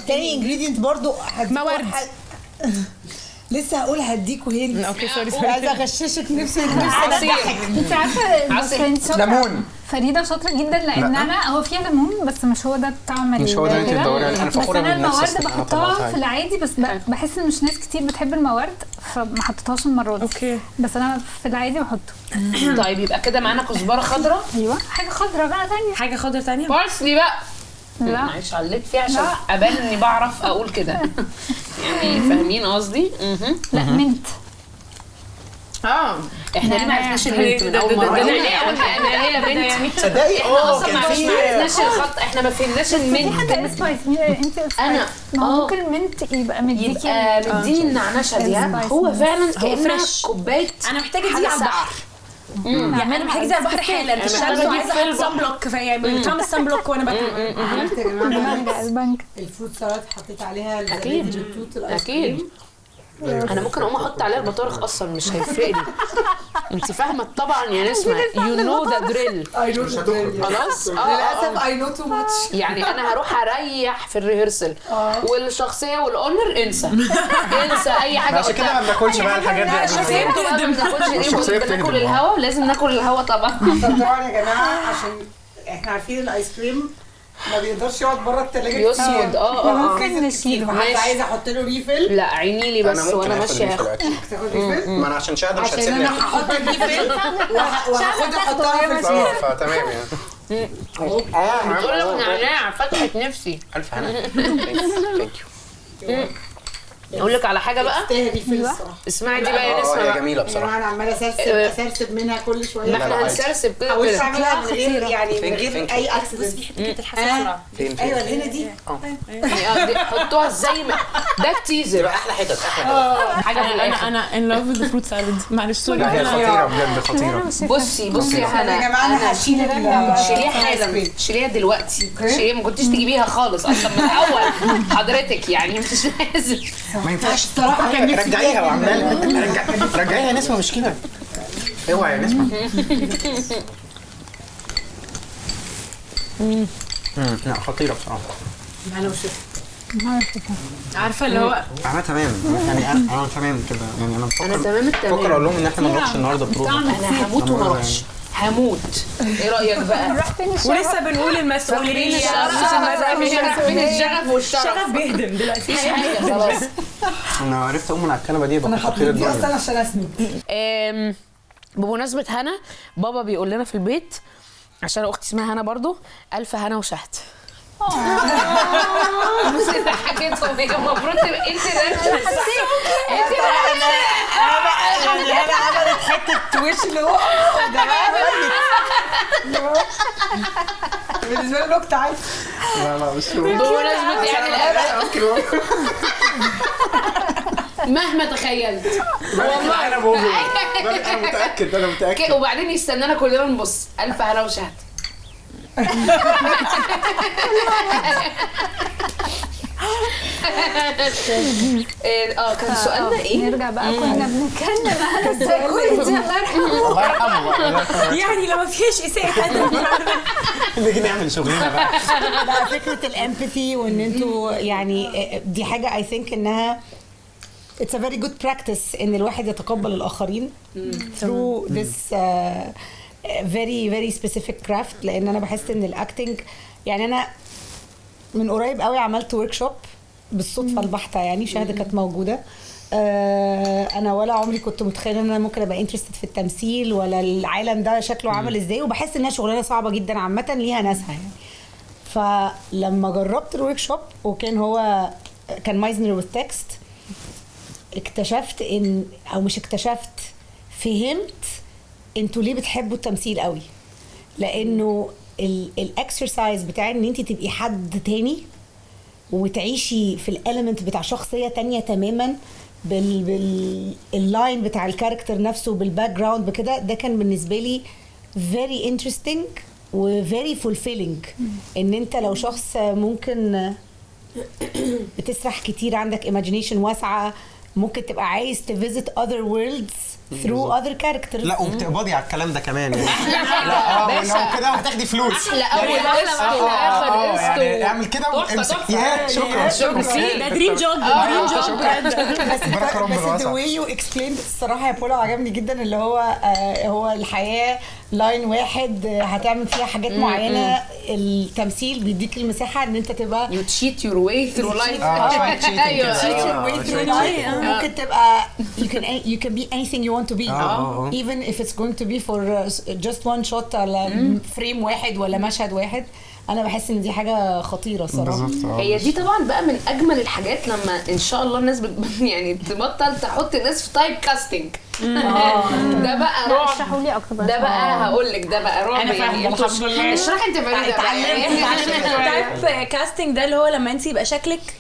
تاني ingredient برضو موارد. لسه هقول هديكوا hint. okay sorry sorry، عايزه اغششك. نفسي نفسي اضحك. انت عارفه ليمون. فريدة شاطرة جدا، لان انا هو فيها ليمون بس مش هو ده الطعم، مش هو ده اللي انت بتدوري عليه. انا فخورة بس انا بنفسي، الموارد بحطها في العادي، بس بحس ان مش ناس كتير بتحب الموارد فما حطيتهاش المرة دي. okay بس انا في العادي بحطه. طيب يبقى كده معانا كزبره خضراء. ايوه حاجة خضراء بقى ثانية، حاجة خضراء ثانية، parsley بقى. لا معلش عليت فيها عشان ابان اني بعرف اقول كده يعني، فاهمين قصدي؟ لا mint. احنا ليه ما عرفناش ال mint من اول مرة؟ ليه يا بنت؟ تصدقي اصلا ما عرفناش الخط، احنا ما فهمناش ال mint. في حد spice؟ انت انا ممكن ال mint يبقى مديكي، يبقى مديني النعنشه دي. هو فعلا كانها كوباية. انا محتاجه دي على البحر، يعني انا محتاجه دي على البحر حالا في الشمس، وعايزه احط sun block، يعني طعم ال sun block وانا باكل. عملت يا جماعة البنك ال fruit سلطة، حطيت عليها الزبادي بالتوت الايس اكيد. انا ممكن اقوم احط عليها البطارخ اصلا، مش هيفرق لي. انت فاهمه طبعا يا نسمه، you know the drill. خلاص للاسف I know too much. يعني انا هروح اريح في ال rehearsal والشخصية وال owner، انسى انسى اي حاجة. عشان كده ما بناكلش بقى الحاجات دي. الشخصية بتهدم، بناكل الهوا، لازم ناكل الهوا طبعا. طبعا يا جماعة، عشان احنا عارفين الايس كريم ما بيقدرش يقعد بره الثلاجة يصمد. ممكن نشيله. حد عايز احط له refill؟ لا عيني لي بس وانا ماشية هاخد. تاخد refill؟ ما انا عشان شهد مش هتسيبني، عشان انا هحط ال refill وهاخدها احطها في الفريزر. فتمام يعني. بتقول لك نعناع فتحت نفسي. الف هنا. thank you. اقول لك على حاجة بقى، اسمعي دي بقى يا نسمه. هي جميلة بصراحة. انا عماله اسرسب منها كل شوية. ما احنا هنسرسب كده كده. اعملها من غير يعني من غير اي accident. بصي في حتة الحساسة بسرعة. ايوه هنا دي. حطوها ازاي؟ ده ال teaser. تبقى احلى حتت، احلى حتت. حاجة في الاخر. انا in love with fruit salad. معلش sorry. لا هي خطيرة بجد، خطيرة. بصي بصي يا هنا يا جماعة، انا هشيل. شيليها حالا، شيليها دلوقتي. شيليها، ما كنتيش تجيبيها خالص اصلا من الاول حضرتك، يعني مش لازم. ما ينفعش الصراحة. كان رجعيها وعماله رجعيها يا نسمه، مش كده. اوعي يا نسمه. لا خطيرة بصراحة. انا وشفت عارفه اللي هو انا تمام يعني، انا تمام كده يعني. انا بفكر، انا تمام التمام. بفكر اقول لهم ان احنا ما نروحش النهارده بروفا. انا هموت وما اروحش، هموت. ايه رايك بقى؟ نروح فين الشغف؟ ولسه بنقول المسؤولية. فين الشغف والشرف؟ الشغف بيهدم دلوقتي، مفيش حاجة خلاص. انا عرفت اقوم من على الكنبة دي. انا حطيت دي اصلا عشان اسند. بمناسبة هنا، بابا بيقول لنا في البيت، عشان اختي اسمها هنا برضو، الف هنا وشهد. بصي ضحكتهم، هي المفروض تبقى انت انت. انا عملت حتة وش اللي هو ده بقى بالنسبة لي نكتة عادي. لا لا مش بمناسبة يعني الاب مهما تخيلت والله انا موجود، انا متاكد، انا متاكد. وبعدين يستنانا كلنا نبص الف هنا وشهد. كان سؤالنا ايه؟ نرجع بقى، كنا بنتكلم على السايكولوجي. الله يرحمه، الله يرحمه. يعني لو ما فيش اساءه ادب نيجي نعمل شغلنا بقى. لا فكرة ال empathy وان انتوا يعني دي حاجة I think انها it's a very good practice ان الواحد يتقبل الاخرين through this very very specific craft. لان انا بحس ان ال acting، يعني انا من قريب قوي عملت workshop بالصدفة البحتة، يعني شهادة كانت موجودة. انا ولا عمري كنت متخيله ان انا ممكن ابقى interested في التمثيل ولا العالم ده شكله عامل ازاي، وبحس انها شغلانة صعبة جدا عامة ليها ناسها يعني. فلما جربت ال workshop وكان هو كان Meisner with text، اكتشفت ان، او مش اكتشفت، فهمت انتوا ليه بتحبوا التمثيل قوي. لانه ال exercise بتاع ان انت تبقي حد تاني وتعيشي في ال element بتاع شخصية تانية تماما بال line بتاع ال character نفسه بال background بكده، ده كان بالنسبة لي very interesting و very fulfilling. ان انت لو شخص ممكن بتسرح كتير، عندك imagination واسعة، ممكن تبقى عايز ت visit other worlds through other characters. لا وبتقبضي على الكلام ده كمان يعني. لا لو كده هتاخدي فلوس. احلى اول قسط واخر قسط، يعني اعمل كده وامسك. يا شكرا شكرا، ده dream job، dream job. بس the way you explained الصراحة يا بولا عجبني جدا، اللي هو هو الحياة line واحد هتعمل فيها حاجات معينة، التمثيل بيديك المساحة ان انت تبقى you cheat your way through life. cheat your way through life. ممكن تبقى you can be anything you want to be even if it's going to be for just one shot ولا frame واحد ولا مشهد واحد. انا بحس ان دي حاجة خطيرة صراحة. هي دي طبعا بقى من اجمل الحاجات لما ان شاء الله الناس يعني تبطل تحط الناس في type casting. ده بقى رعب. اشرحوا لي اكتر ده بقى، هقول لك ده بقى رعب يعني. الحمد لله. اشرحي انت فريدة. type casting ده اللي هو لما انت يبقى شكلك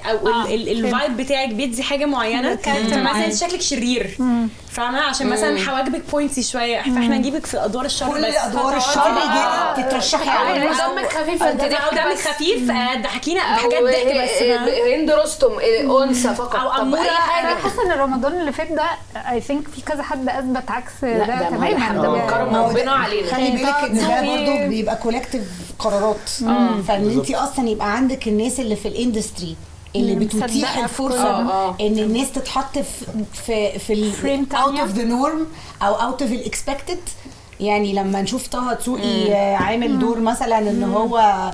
او ال vibe بتاعك بيدي حاجة معينة، مثلا شكلك شرير، فاهمه؟ عشان مثلا حواجبك pointy شوية، فاحنا نجيبك في ادوار الشر بس. كل ادوار الشر تترشحي على دمك خفيف، انت دمك خفيف، ضحكينا بحاجات ضحك بس. هند رستم انثى فقط او اموره. انا حاسه ان رمضان اللي فات ده I think في كذا حد اثبت عكس ده تماما. ده من كرم ربنا علينا. خلي بالك ان ده برضه بيبقى collective قرارات، فان انت اصلا يبقى عندك الناس اللي في ال industry اللي بتتيح الفرصة ان الناس تتحط في في out of the norm او out of ال expected. يعني لما نشوف طه دسوقي عامل دور مثلا ان هو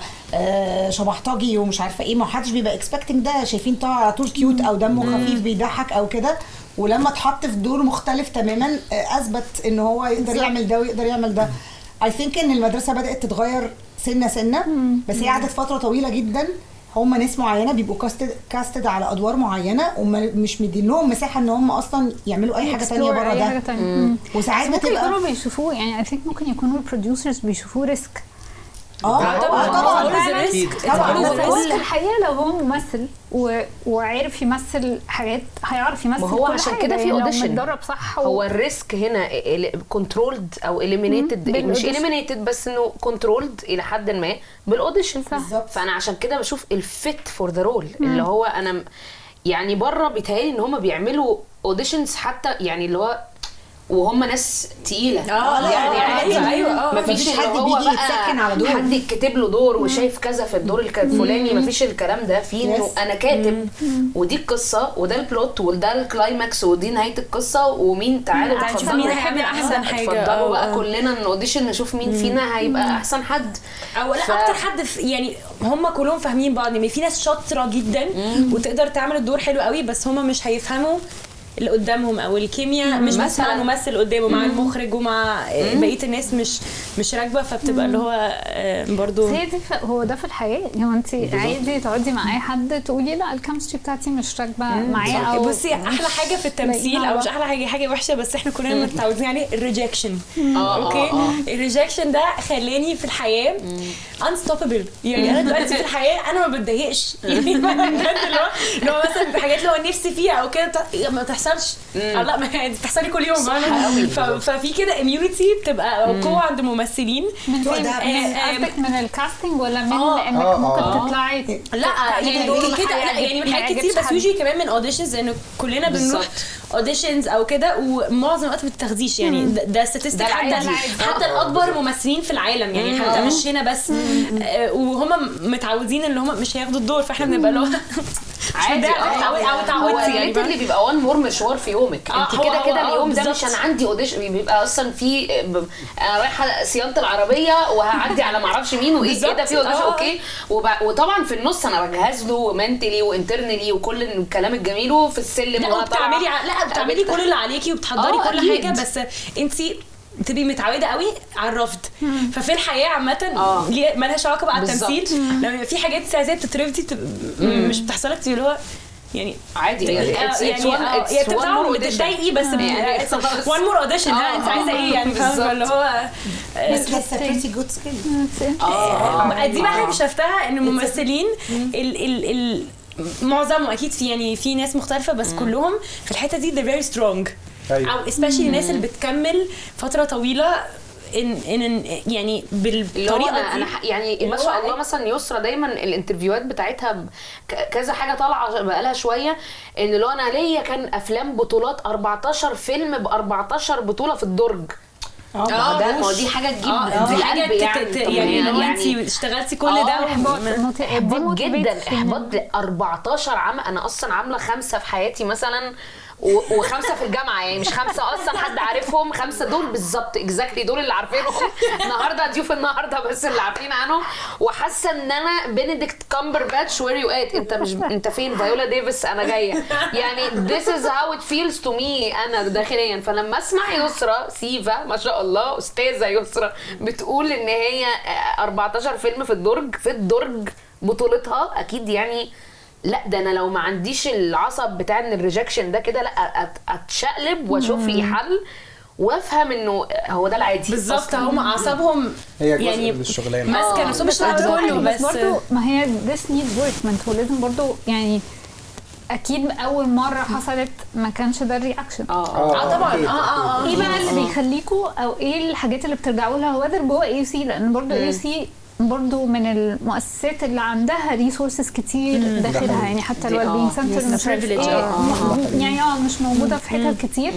شبحطجي ومش عارفه ايه، ما حدش بيبقى expecting ده، شايفين طه على طول cute او دمه خفيف بيضحك او كده، ولما اتحط في دور مختلف تماما اثبت ان هو يقدر يعمل ده ويقدر يعمل ده. I think ان المدرسة بدات تتغير سنة سنة، بس هي قعدت فترة طويلة جدا هم ناس معينة بيبقوا casted على ادوار معينة ومش مدين لهم مساحة ان هم اصلا يعملوا اي حاجة ثانية بره ده. وساعات ممكن يكونوا بيشوفوه، يعني I think ممكن يكونوا ال producers بيشوفوه risk. طبعا طبعا. بس الحقيقة لو هو ممثل وعارف يمثل حاجات هيعرف يمثل. ما هو عشان كده في audition متدرب صح. هو ال risk هنا controlled او eliminated، مش eliminated بس انه controlled الى حد ما بال audition. فانا عشان كده بشوف ال fit for the role اللي هو انا يعني بره بيتهيألي ان هم بيعملوا auditions حتى يعني اللي هو وهم ناس تقيلة يعني عادي. ايوه مفيش حد بيجي يتسكن على دور، حد يتكتب له دور وشايف كذا في الدور الفلاني، مفيش الكلام ده. في انه انا كاتب ودي القصة وده ال plot وده ال climax ودي نهاية القصة، ومين تعالوا اتفضلوا مين هيعمل احسن حاجة، اتفضلوا بقى كلنا ن audition نشوف مين فينا هيبقى احسن حد او لا اكتر حد يعني هم كلهم فاهمين بعض. يعني في ناس شاطرة جدا وتقدر تعمل الدور حلو قوي، بس هم مش هيفهموا اللي قدامهم او الكيمياء مش بس مع الممثل قدامه، مع المخرج ومع بقية الناس مش راكبه، فبتبقى اللي هو برضو هو ده في الحياة. يعني انت عادي تقعدي مع اي حد تقولي لا ال chemistry بتاعتي مش راكبه معايا. او بصي احلى حاجة في التمثيل او مش احلى حاجة، حاجة وحشة بس احنا كلنا متعودين عليه، ال rejection. okay ال rejection ده خلاني في الحياة unstoppable. يعني انا دلوقتي في الحياة انا ما بتضايقش، يعني بجد اللي هو مثلا في حاجات اللي هو نفسي فيها او كده ما تحصلش، لا ما بتحصلي كل يوم. ففي كده immunity بتبقى قوة عند الممثلين. من قصدك من ال casting ولا من انك ممكن تطلعي؟ لا يعني كده، لا يعني من حاجات كتير، بس usually كمان من auditions، انه كلنا بنروح auditions او كده ومعظم الوقت ما بتاخديش. يعني ده statistic حتى الاكبر ممثلين في العالم، يعني حتى مش هنا بس، وهم متعودين ان هم مش هياخدوا الدور، فاحنا بنبقى اللي هو عادي. او اتعودتي يعني اللي بيبقى one more مشوار في يومك انت كده كده اليوم ده مش انا عندي audition، بيبقى اصلا في انا رايحة صيانة العربية وهعدي على ما اعرفش مين وايه كده في audition okay، وطبعا في النص انا بجهز له mentally و internally وكل الكلام الجميل، وفي السلم لا وبتعملي لا بتعملي كل اللي عليكي وبتحضري كل حاجة، بس انت تبقي متعوده قوي على الرفض. ففي الحياة عامة مالهاش علاقة بقى التمثيل، لما يبقى في حاجات زي بتترفضي مش بتحصل لك اللي هو يعني عادي يعني بتتضايقي بس one more audition، انت عايزه ايه يعني، فاهمه اللي هو بس لسه pretty good skill. دي بقى حاجة شفتها ان الممثلين ال معظمهم اكيد في يعني في ناس مختلفة، بس كلهم في الحتة دي they're very strong، او especially الناس اللي بتكمل فترة طويلة ان يعني بالطريقة دي. انا يعني ما شاء الله مثلا يسرا دايما ال interview هات بتاعتها كذا حاجة طالعه بقالها شوية، ان لو انا ليا كان افلام بطولات 14 فيلم ب 14 بطوله في الدرج. ده ما دي حاجة تجيب دي حاجة يعني لو انت اشتغلتي كل ده احباط جدا، احباط 14 عام. انا اصلا عامله 5 في حياتي مثلا و5 في الجامعة، يعني مش 5 اصلا حد عارفهم، 5 دول بالظبط exactly دول اللي عارفينهم النهارده، ضيوف النهارده بس اللي عارفين عنهم. وحاسه ان انا بنديكت كامبرباتش where you at، انت مش انت فين فايولا ديفيس انا جاية، يعني this is how it feels to me انا داخليا. فلما اسمع يسرا سيفا ما شاء الله استاذه يسرا بتقول ان هي 14 فيلم في الدرج، في الدرج بطولتها، اكيد يعني لا ده انا لو ما عنديش العصب بتاع ان ال rejection ده كده لا اتشقلب واشوف لي حل وافهم انه هو ده العادي بالظبط. هم اعصابهم هي جزء يعني من الشغلانة ماسكه نفسهم مش الوقت كله، بس برضه ما هي this needs work. ما انتوا لازم برضه يعني اكيد اول مرة حصلت ما كانش ده ال reaction. طبعا. ايه بقى اللي بيخليكوا او ايه الحاجات اللي بترجعوا لها whether جوه AUC؟ لان برضه AUC برضو من المؤسسات اللي عندها resources كتير داخلها، يعني حتى ال well-being center مش يعني مش موجودة في حتت كتير،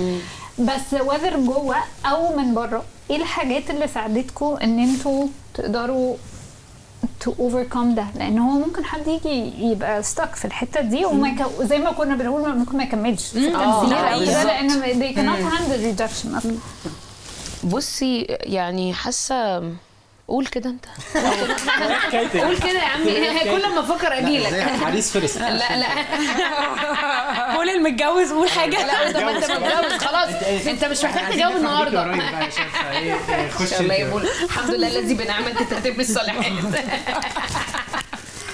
بس whether جوه او من بره ايه الحاجات اللي ساعدتكم ان انتوا تقدروا to overcome ده؟ لان هو ممكن حد يجي يبقى stuck في الحتة دي وما زي ما كنا بنقول ممكن ما يكملش في التمثيل او كده، لان they cannot handle rejection اصلا. بصي يعني حاسه قول كده انت قول كده يا عمي، كل ما افكر اجيلك عريس first. لا لا قول المتجوز قول حاجة. لا انت متجوز خلاص، انت مش محتاج تجاوب النهارده. خش الله يقول الحمد لله الذي بنعمه تتم الصالحات.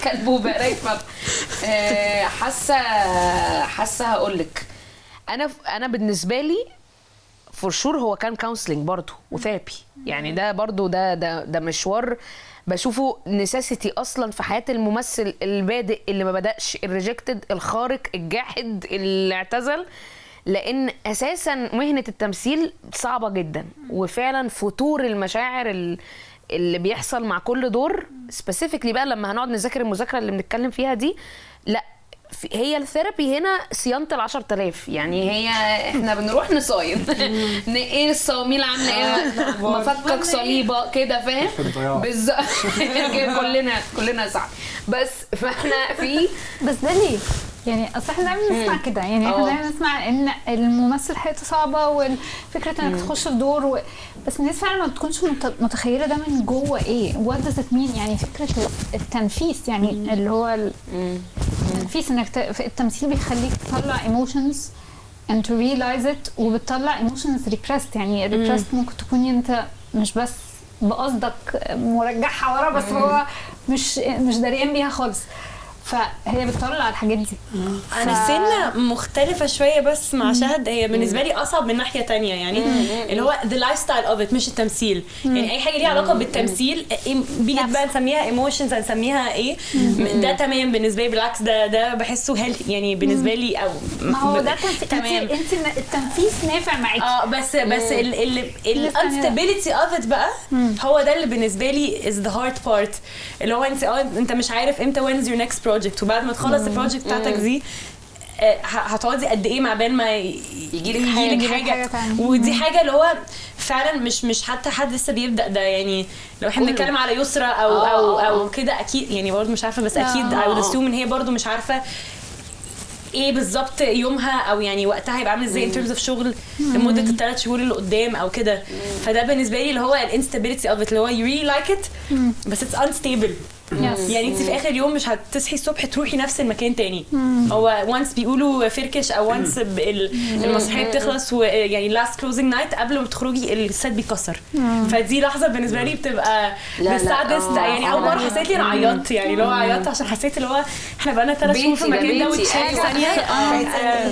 كلبوبه رايفه. حاسه هقول لك انا بالنسبة لي for sure هو كان counseling برضه و therapy، يعني ده برضه ده مشوار بشوفه necessity اصلا في حياة الممثل البادئ اللي ما بداش، ال rejected، الخارق، الجاحد، اللي اعتزل، لان اساسا مهنة التمثيل صعبة جدا، وفعلا فتور المشاعر اللي بيحصل مع كل دور specifically بقى لما هنقعد نذاكر المذاكرة اللي بنتكلم فيها دي، لا هي ال therapy هنا صيانة 10,000، يعني هي احنا بنروح نصاين ايه الصواميل عامله ايه، مفكك صليبه كده فاهم بالظبط. كلنا صح، بس فاحنا في بس ده ليه يعني؟ اصل احنا دايما بنسمع كده، يعني احنا دايما بنسمع ان الممثل حياته صعبة والفكرة انك تخش في دور بس الناس فعلا ما بتكونش متخيله ده من جوه ايه، what does it mean، يعني فكرة التنفيس، يعني اللي هو التنفيس، انك التمثيل بيخليك تطلع emotions and to realize it، وبتطلع emotions repressed، يعني repressed ممكن تكون انت مش بس بقصدك مرجعها ورا، بس هو مش دريان بيها خالص، فهي بتطلع الحاجات دي. انا سنة مختلفة شوية بس مع شهد، هي بالنسبة لي اصعب من ناحية تانية، يعني اللي هو the lifestyle of it مش التمثيل، يعني اي حاجة ليها علاقة بالتمثيل بيجي بقى نسميها emotions نسميها ايه، ده تمام بالنسبة لي، بالعكس ده بحسه healthy يعني بالنسبة لي، او ما هو ده تمام. انت التنفيس نافع معاكي، بس ال instability of it بقى هو ده اللي بالنسبة لي is the hard part، اللي هو انت انت مش عارف امتى when is your next project، وبعد ما تخلص ال project بتاعتك دي هتقعدي قد ايه مع بال ما يجيلك حاجة، ودي حاجة اللي هو فعلا مش حتى حد لسه بيبدا ده، يعني لو احنا بنتكلم على يسرا او او او كده اكيد، يعني برضه مش عارفه، بس اكيد I would assume ان هي برضه مش عارفه ايه بالظبط يومها او يعني وقتها هيبقى عامل ازاي in terms of شغل لمدة ال3 شهور اللي قدام او كده. فده بالنسبة لي اللي هو ال instability of it، اللي هو you really like it بس it's unstable. يعني انت في اخر يوم مش هتصحي الصبح تروحي نفس المكان تاني. هو once بيقولوا فركش او once المسرحية بتخلص، ويعني last closing night، قبل ما تخرجي ال set بيتكسر. فدي لحظة بالنسبة لي بتبقى لا، the saddest. يعني اول مرة حسيت لي انا عيطت، يعني اللي هو عيطت عشان حسيت اللي هو احنا بقالنا 3 شهور في بيتي ده المكان ده بيتي. وتشال في ثانيه.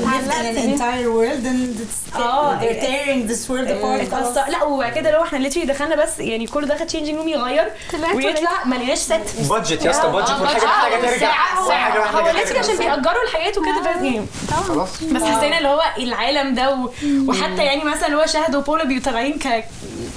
Lived in an entire world and it's they're tearing this world apart خلاص. لا، وبعد كده لو احنا literally دخلنا، بس يعني كله دخل changing room يغير ويطلع، ما لقيناش set. budget يا اسطى، budget، والحاجة محتاجه ترجع، والحاجة هو محتاجه literally ترجع. عشان بيأجروا الحاجات وكده، فاهم؟ خلاص. بس حسينا اللي هو العالم ده وحتى يعني مثلا اللي هو شهد وبولا بيبقوا طالعين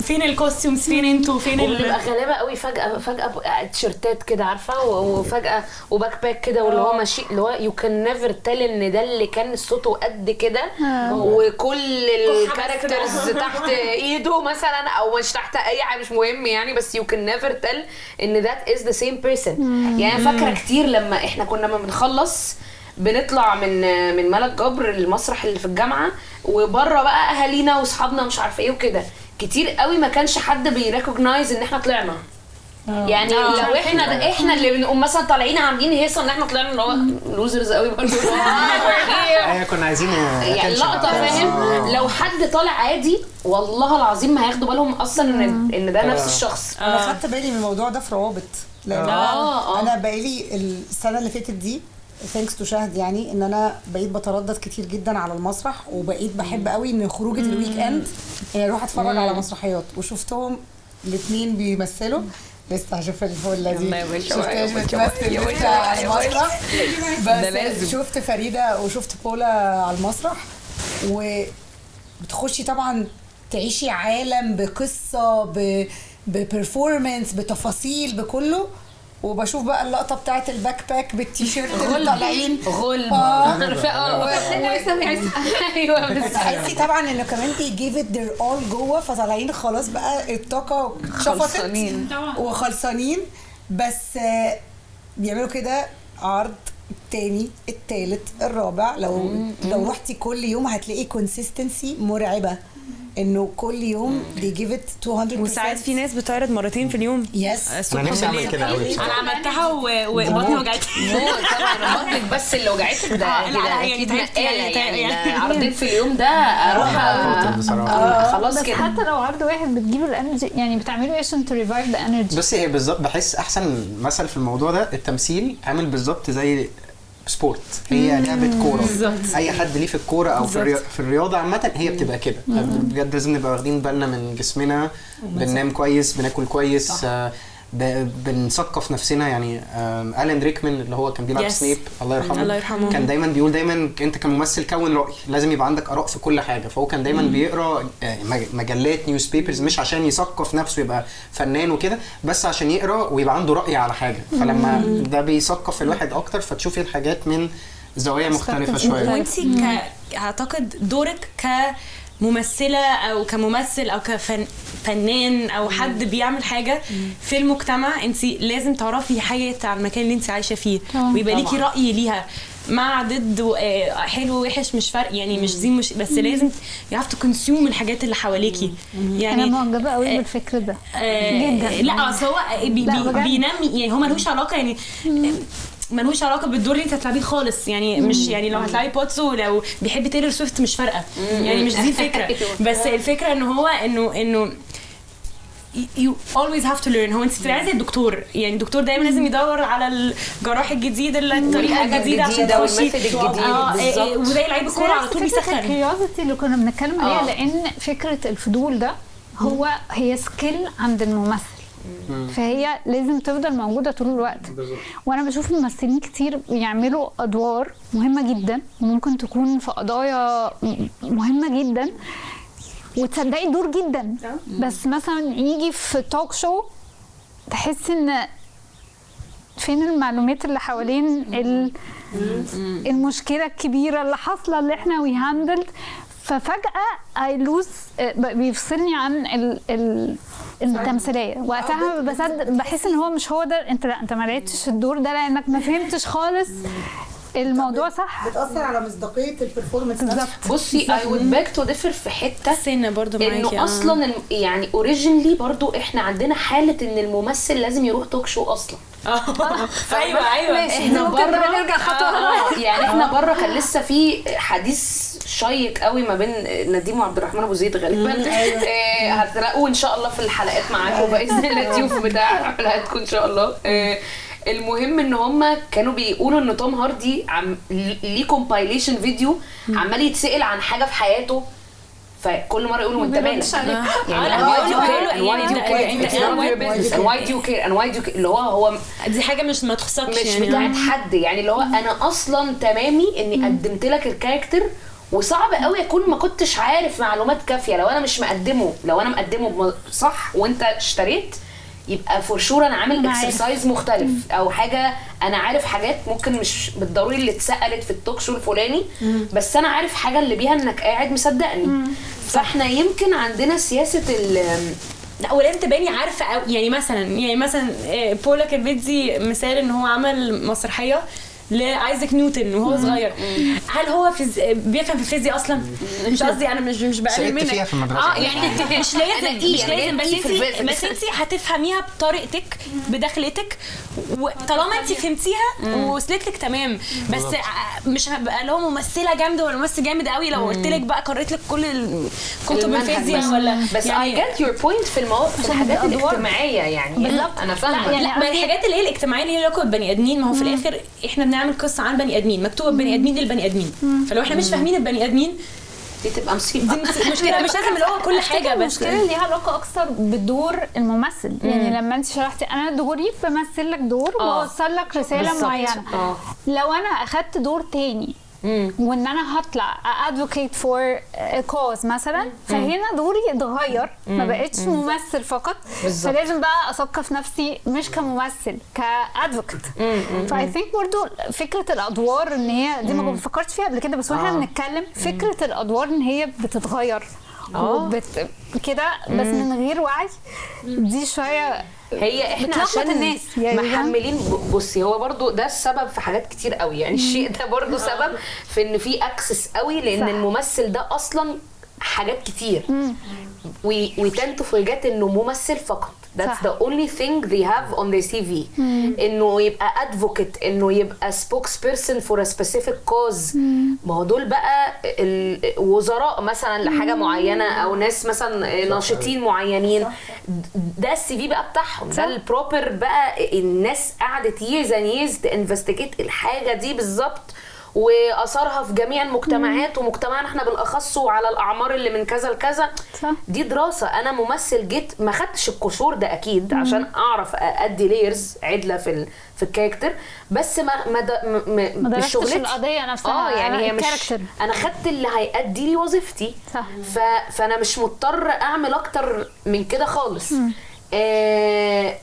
فين ال costumes؟ فين انتوا؟ فين وبنبقى غلابة قوي، فجاة فجاة تيشيرتات كده عارفه وفجاة و backpack كده، واللي هو ماشي اللي هو you can never tell ان ده اللي كان صوته قد كده وكل ال characters تحت ايده مثلا او مش تحت اي حاجه، مش مهم يعني، بس you can never tell ان that is the same person. يعني فاكره كتير لما احنا كنا ما بنخلص بنطلع من ملك جبر المسرح اللي في الجامعه، وبره بقى اهالينا واصحابنا مش عارفه ايه وكده، كتير قوي ما كانش حد بي recognize ان احنا طلعنا. يعني لو احنا ده احنا اللي بنقوم مثلا طالعين عاملين هيصه ان احنا طلعنا، اللي هو losers قوي برضه. ايوه، كنا عايزين يعني attention لقطه بقى. فاهم؟ لو حد طالع عادي والله العظيم ما هياخدوا بالهم اصلا ان ده نفس الشخص. انا خدت بالي من الموضوع ده في روابط، لان انا بقالي السنة اللي فاتت دي thanks to شهد، يعني ان انا بقيت بتردد كتير جدا على المسرح، وبقيت بحب قوي ان خروجه ال weekend يعني اروح اتفرج على مسرحيات، وشفتهم الاثنين بيمثلوا. لسه هشوف الفلة دي، شفتهاش بتمثل لسه على المسرح، بس شفت فريدة وشفت بولا على المسرح. وبتخشي طبعا تعيشي عالم بقصة ب performance بتفاصيل بكله، وبشوف بقى اللقطة بتاعت ال backpack بالتيشيرت اللي طالعين. غلب. عارفه، ايوه بس تحسي طبعا انه كمان they give it their all جوه، فطالعين خلاص بقى الطاقة شفطت. خلصانين. وخلصانين، بس بيعملوا كده عرض التاني التالت الرابع. لو رحتي كل يوم هتلاقي consistency مرعبه، انه كل يوم they give it 200%. وساعات في ناس بتعرض مرتين في اليوم. yes. انا نفسي اعمل كده قوي انا بصراحه. عملتها وبطني وجعتني. طبعا بطنك بس اللي وجعتك ده لا، ده لا، يعني اكيد تعبت نقالة. يعني، يعني يعني. عرضين في اليوم ده اروح خاطر بصراحة. خلاص بس كده. حتى لو عرض واحد بتجيب ال energy، يعني بتعملوا ايه عشان to revive the energy؟ بصي، هي بالظبط بحس احسن مثل في الموضوع ده التمثيل عامل بالظبط زي sport، هي لعبه كوره. اي حد ليه في الكورة او في الرياضة عامه، هي بتبقى كده بجد. لازم نبقى واخدين بالنا من جسمنا، بننام كويس، بناكل كويس، بنثقف نفسنا. يعني الان ريكمان اللي هو كان بيلعب سنيب، الله يرحمه، الله يرحمه. كان دايما بيقول دايما انت كممثل كون راي، لازم يبقى عندك اراء في كل حاجه. فهو كان دايما بيقرا مجلات، newspapers، مش عشان يثقف نفسه يبقى فنان وكده، بس عشان يقرا ويبقى عنده راي على حاجه. فلما ده بيثقف الواحد اكتر، فتشوفي الحاجات من زوايا مختلفة شويه. وانت اعتقد دورك كممثله او كممثل او كفنان او حد بيعمل حاجة في المجتمع، انت لازم تعرفي حاجة على المكان اللي انت عايشه فيه ويبقى ليكي راي ليها، مع ضد حلو وحش مش فرق، يعني مش دي مش بس لازم you have to consume الحاجات اللي حواليكي يعني. انا معجبه قوي بالفكر ده جدا. لا، اصل هو لا، بجد. بينمي، يعني هو ملوش علاقه، يعني ملوش علاقة بالدور اللي انت هتلعبيه خالص. يعني مش يعني لو هتلعبي بوتسو، لو بيحب تايلور سويفت مش فارقه، يعني مش دي الفكره. بس الفكرة ان هو انه you always have to learn. هو انت بتبقي عايزه الدكتور، يعني الدكتور دايما لازم يدور على الجراح الجديد، الطريقة والحاجة الجديدة عشان الجديدة تخشي وال method الجديد، بالظبط. وزي لعيب الكورة على طول بيسخن. ال curiosity اللي كنا بنتكلم عليها، لان فكرة الفضول ده هو هي skill عند الممثل، فهي لازم تفضل موجودة طول الوقت. وانا بشوف ممثلين كتير بيعملوا ادوار مهمة جدا وممكن تكون في قضايا مهمة جدا وتصدقي الدور جدا، بس مثلا يجي في talk show تحس ان فين المعلومات اللي حوالين المشكلة الكبيرة اللي حاصله اللي احنا we handled؟ ففجاه I lose، بيفصلني عن التمثيلية وقتها. بصدق بحس ان هو مش هو ده انت، لا انت ما لعبتش الدور ده لانك ما فهمتش خالص. الموضوع صح بتاثر على مصداقية ال performance. بالظبط. بصي I would beg to differ في حتة سنة برضو معاكي انه اصلا يعني originally برضو احنا عندنا حاله ان الممثل لازم يروح talk show اصلا. ايوه ايوه احنا بره نرجع خطوة يعني احنا بره كان لسه في حديث شيق قوي ما بين نديم وعبد الرحمن ابو زيد غالبا، هتلاقوه ان شاء الله في الحلقات معاكم باذن الله، الضيوف بتاع حلقاتكم ان شاء الله. المهم ان هم كانوا بيقولوا ان توم هاردي عم ليه compilation video عمال يتسال عن حاجة في حياته، فكل مرة يقولوا انت مالك يعني why do you care and why do you care it's none of your business and why do you care and why do you care، اللي هو دي حاجة مش ما تخصكش، مش بتاعت حد يعني، اللي هو انا اصلا تمامي اني قدمت لك ال character، وصعب قوي اكون ما كنتش عارف معلومات كافيه. لو انا مش مقدمه، لو انا مقدمه صح وانت اشتريت يبقى for sure انا عامل exercise مختلف او حاجة، انا عارف حاجات ممكن مش بالضروري اللي اتسالت في ال talk show الفلاني، بس انا عارف حاجة اللي بيها انك قاعد مصدقني. فاحنا يمكن عندنا سياسة لا، ولازم تباني عارفه أو يعني مثلا بولا كان بيدي مثال ان هو عمل مسرحية لايزاك نيوتن وهو صغير. هل هو بيفهم في الفيزياء اصلا؟ مش قصدي انا مش بقلل منك فيها في المدرسة يعني مش لازم بس انت هتفهميها بطريقتك بدخلتك، وطالما انت فهمتيها ووصلت لك تمام. بس مش هبقى لو ممثلة جامدة ولا ممثل جامد قوي لو قلت لك بقى قريت لك كل كتب الفيزياء ولا بس I get your point في في الحاجات الاجتماعية يعني. بالظبط انا فاهمه. لا الحاجات اللي هي الاجتماعية اللي هي علاقة بالبني ادمين، ما هو في الاخر احنا بنعمل قصة عن بني ادمين مكتوبة بني ادمين للبني ادمين، فلو احنا مش فاهمين البني ادمين دي تبقى مصيبة. دي مشكلة، مش لازم اللي هو كل حاجة، بس المشكلة ليها علاقة اكثر بدور الممثل. يعني لما انت شرحتي انا دوري بمثل لك دور وبوصل لك رسالة معينة. لو انا اخدت دور تاني وان انا هطلع advocate for a cause مثلا، فهنا دوري اتغير، ما بقتش ممثل فقط. بالزبط. فلازم بقى اثقف نفسي مش كممثل، ك advocate. ف I think برضو فكرة الادوار ان هي دي ما فكرتش فيها قبل كده، بس واحنا بنتكلم فكرة الادوار ان هي بتتغير كده بس من غير وعي، دي شوية هي احنا عشان الناس محملين. بصي هو برضو ده السبب في حاجات كتير قوي يعني، الشيء ده برضو سبب في ان في access قوي، لان صح. الممثل ده اصلا حاجات كتير we tend to forget انه ممثل فقط. That's the only thing they have on their CV. انه يبقى advocate، انه يبقى spokesperson for a specific cause. ما هو دول بقى الوزراء مثلا لحاجة معينة، او ناس مثلا ناشطين معينين. ده ال CV بقى بتاعهم، ده ال proper بقى. الناس قعدت years and years to investigate الحاجة دي بالظبط واثرها في جميع المجتمعات ومجتمعنا احنا بالاخص، وعلى الاعمار اللي من كذا لكذا. دي دراسة. انا ممثل جيت ما خدتش القشور ده اكيد عشان اعرف ادي layers عدله في ال character، بس ما ما مش شغلتي القضية نفسها. يعني هي مش انا خدت اللي هيأدي لي وظيفتي. صح. فانا مش مضطر اعمل اكتر من كده خالص.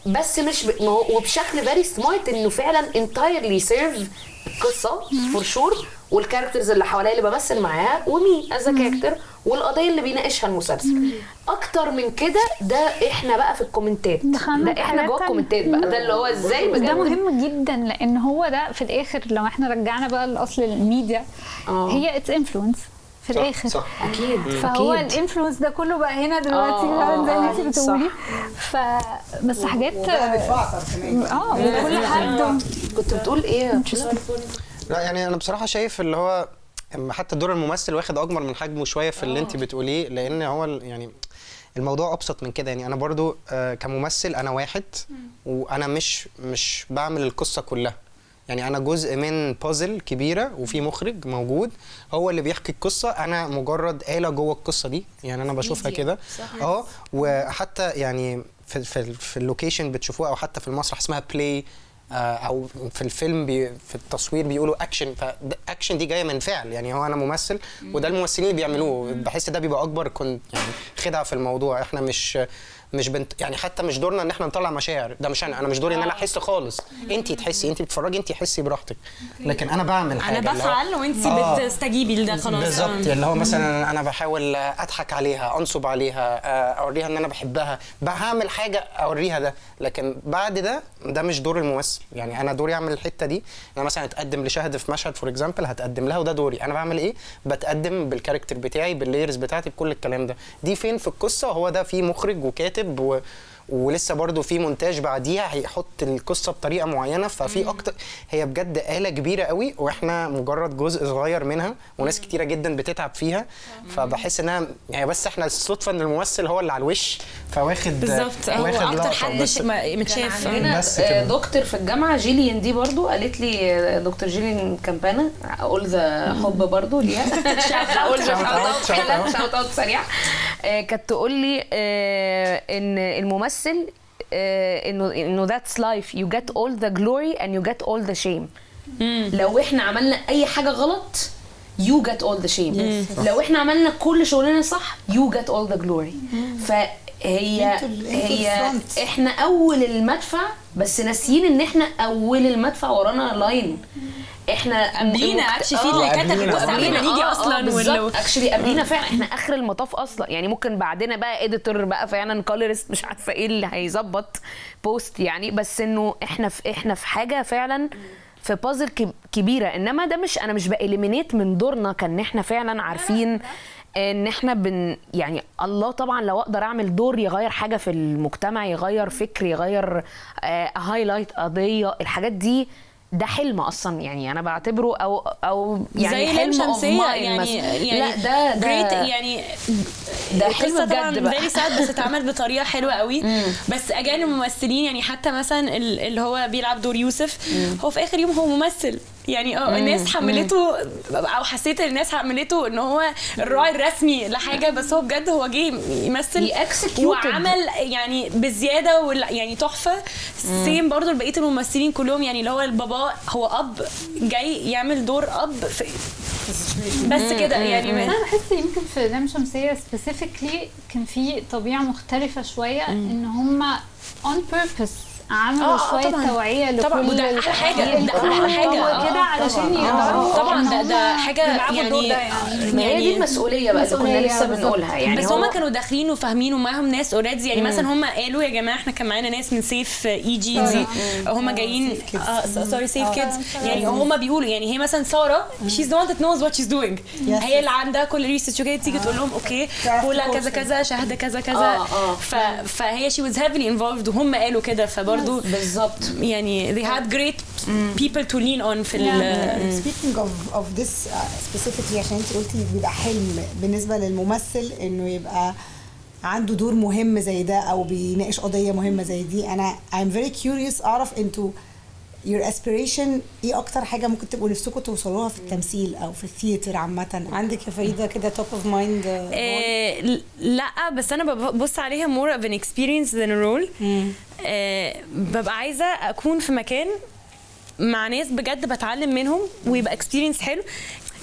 بس مش وبشكل very smart انه فعلا entirely serve القصة for sure، وال characters اللي حواليا اللي بمثل معاها، و me as character، والقضية اللي بيناقشها المسلسل. اكتر من كده ده احنا بقى في الكومنتات، ده احنا جوه الكومنتات بقى، ده اللي هو ازاي بجد ده مهم جدا، لان هو ده في الاخر لو احنا رجعنا بقى لاصل الميديا هي it's influence في الاخر. صح. اكيد. فهو ال influence ده كله بقى هنا دلوقتي فعلا زي ما انت بتقولي. فبس حاجات وكل حد. كنت بتقول ايه؟ لا يعني انا بصراحة شايف اللي هو حتى دور الممثل واخد اكبر من حجمه شوية في اللي انت بتقوليه، لان هو يعني الموضوع ابسط من كده. يعني انا برضو كممثل انا واحد، وانا مش بعمل القصة كلها. يعني انا جزء من بازل كبيرة، وفي مخرج موجود هو اللي بيحكي القصة، انا مجرد آلة جوه القصة دي. يعني انا بشوفها كده. وحتى يعني في ال location بتشوفوها، او حتى في المسرح اسمها play، او في الفيلم في التصوير بيقولوا action. ف action دي جاية من فعل. يعني هو انا ممثل وده الممثلين اللي بيعملوه. بحس ده بيبقى اكبر يعني خدعه في الموضوع. احنا مش بنت يعني، حتى مش دورنا ان احنا نطلع مشاعر. ده مش انا مش دوري ان انا احس خالص. انت تحسي، انت بتتفرجي، انت حسي براحتك، لكن انا بعمل حاجة، انا بفعل وانت بتستجيبي لده خلاص. بالظبط. اللي هو مثلا انا بحاول اضحك عليها، انصب عليها، اوريها ان انا بحبها، بعمل حاجة اوريها ده، لكن بعد ده مش دور الممثل. كممثل. يعني انا دوري اعمل الحتة دي، انا مثلا اتقدم لشهد في مشهد for example، هتقدم لها وده دوري. انا بعمل ايه؟ بتقدم بال character بتاعي، بال layers بتاعتي، بكل الكلام ده. دي فين في القصة؟ هو ده في مخرج وكاتب ولسه برضو في مونتاج بعديها هيحط القصة بطريقة معينة. ففي اكتر، هي بجد آلة كبيرة قوي واحنا مجرد جزء صغير منها، وناس كتيرة جدا بتتعب فيها. فبحس انها يعني بس احنا الصدفة ان الممثل هو اللي على الوش فواخد بالظبط، هو اكتر حد متشاف. عندنا دكتور في الجامعة جيليان دي برضو قالت لي، دكتور جيليان كامبانا، اقول ذا حب برضو ليها shout out سريع، كانت تقول لي ان الممثل انه that's life، you get all the glory and you get all the shame. لو احنا عملنا اي حاجة غلط you get all the shame. لو احنا عملنا كل شغلنا صح you get all the glory. فهي هي احنا اول المدفع، بس ناسيين ان احنا اول المدفع ورانا line. احنا قبلينا actually في اللي كتب قبل ما نيجي اصلا، بالظبط actually قبلينا فعلا، احنا اخر المطاف اصلا. يعني ممكن بعدنا بقى editor بقى فعلا colorist مش عارفه ايه اللي هيظبط post يعني، بس انه احنا في حاجة فعلا في بازل كبيرة. انما ده مش، انا مش ب eliminate من دورنا، كان احنا فعلا عارفين ان احنا يعني الله طبعا لو اقدر اعمل دور يغير حاجة في المجتمع، يغير فكر، يغير highlight قضية، الحاجات دي ده حلم اصلا. يعني انا بعتبره او يعني زي حلم شمسية يعني لا ده great، يعني ده حلم بجد بقى very sad، بس اتعمل بطريقة حلوة قوي. بس again الممثلين يعني حتى مثلا اللي هو بيلعب دور يوسف، هو في اخر يوم هو ممثل يعني. الناس حملته او حسيت الناس حملته ان هو الراعي الرسمي لحاجة، بس هو بجد هو جه يمثل وعمل يعني بزيادة يعني تحفة. same برضو لبقية الممثلين كلهم، يعني اللي هو البابا هو اب جاي يعمل دور اب بس كده يعني. بس انا بحس يمكن في لام شمسية specifically كان في طبيعة مختلفة شوية، ان هم on purpose عملوا شوية توعيه لكل طبعا، وده احلى حاجة، ده احلى حاجة كده علشان يقدروا طبعا. ده حاجة يعني ما هي دي المسؤولية بقى اللي كنا لسه بنقولها يعني. بس هم كانوا داخلين وفاهمين ومعاهم ناس already. يعني مثلا هم قالوا يا جماعة احنا كان معانا ناس من Safe EG دي، هم جايين sorry Safe Kids. يعني هم بيقولوا يعني هي مثلا ساره she's the one that knows what she's doing، هي اللي عندها كل research وكده، تيجي تقول لهم okay بولا كذا كذا، شهد كذا كذا. فهي she was heavily involved وهم قالوا كده. فبرضه بالظبط يعني they had great people to lean on في ال speaking of this specifically، عشان انت قلتي بيبقى حلم بالنسبة للممثل انه يبقى عنده دور مهم زي ده او بيناقش قضية مهمة زي دي. انا I'm very curious اعرف انتوا your aspiration ايه، اكتر حاجة ممكن تبقوا نفسكم توصلوها في التمثيل او في ال theater عامة؟ عندك يا فريدة كده top of mind؟ لا بس انا ببص عليها more of an experience than a role. ببقى عايزه اكون في مكان مع ناس بجد بتعلم منهم ويبقى experience حلو.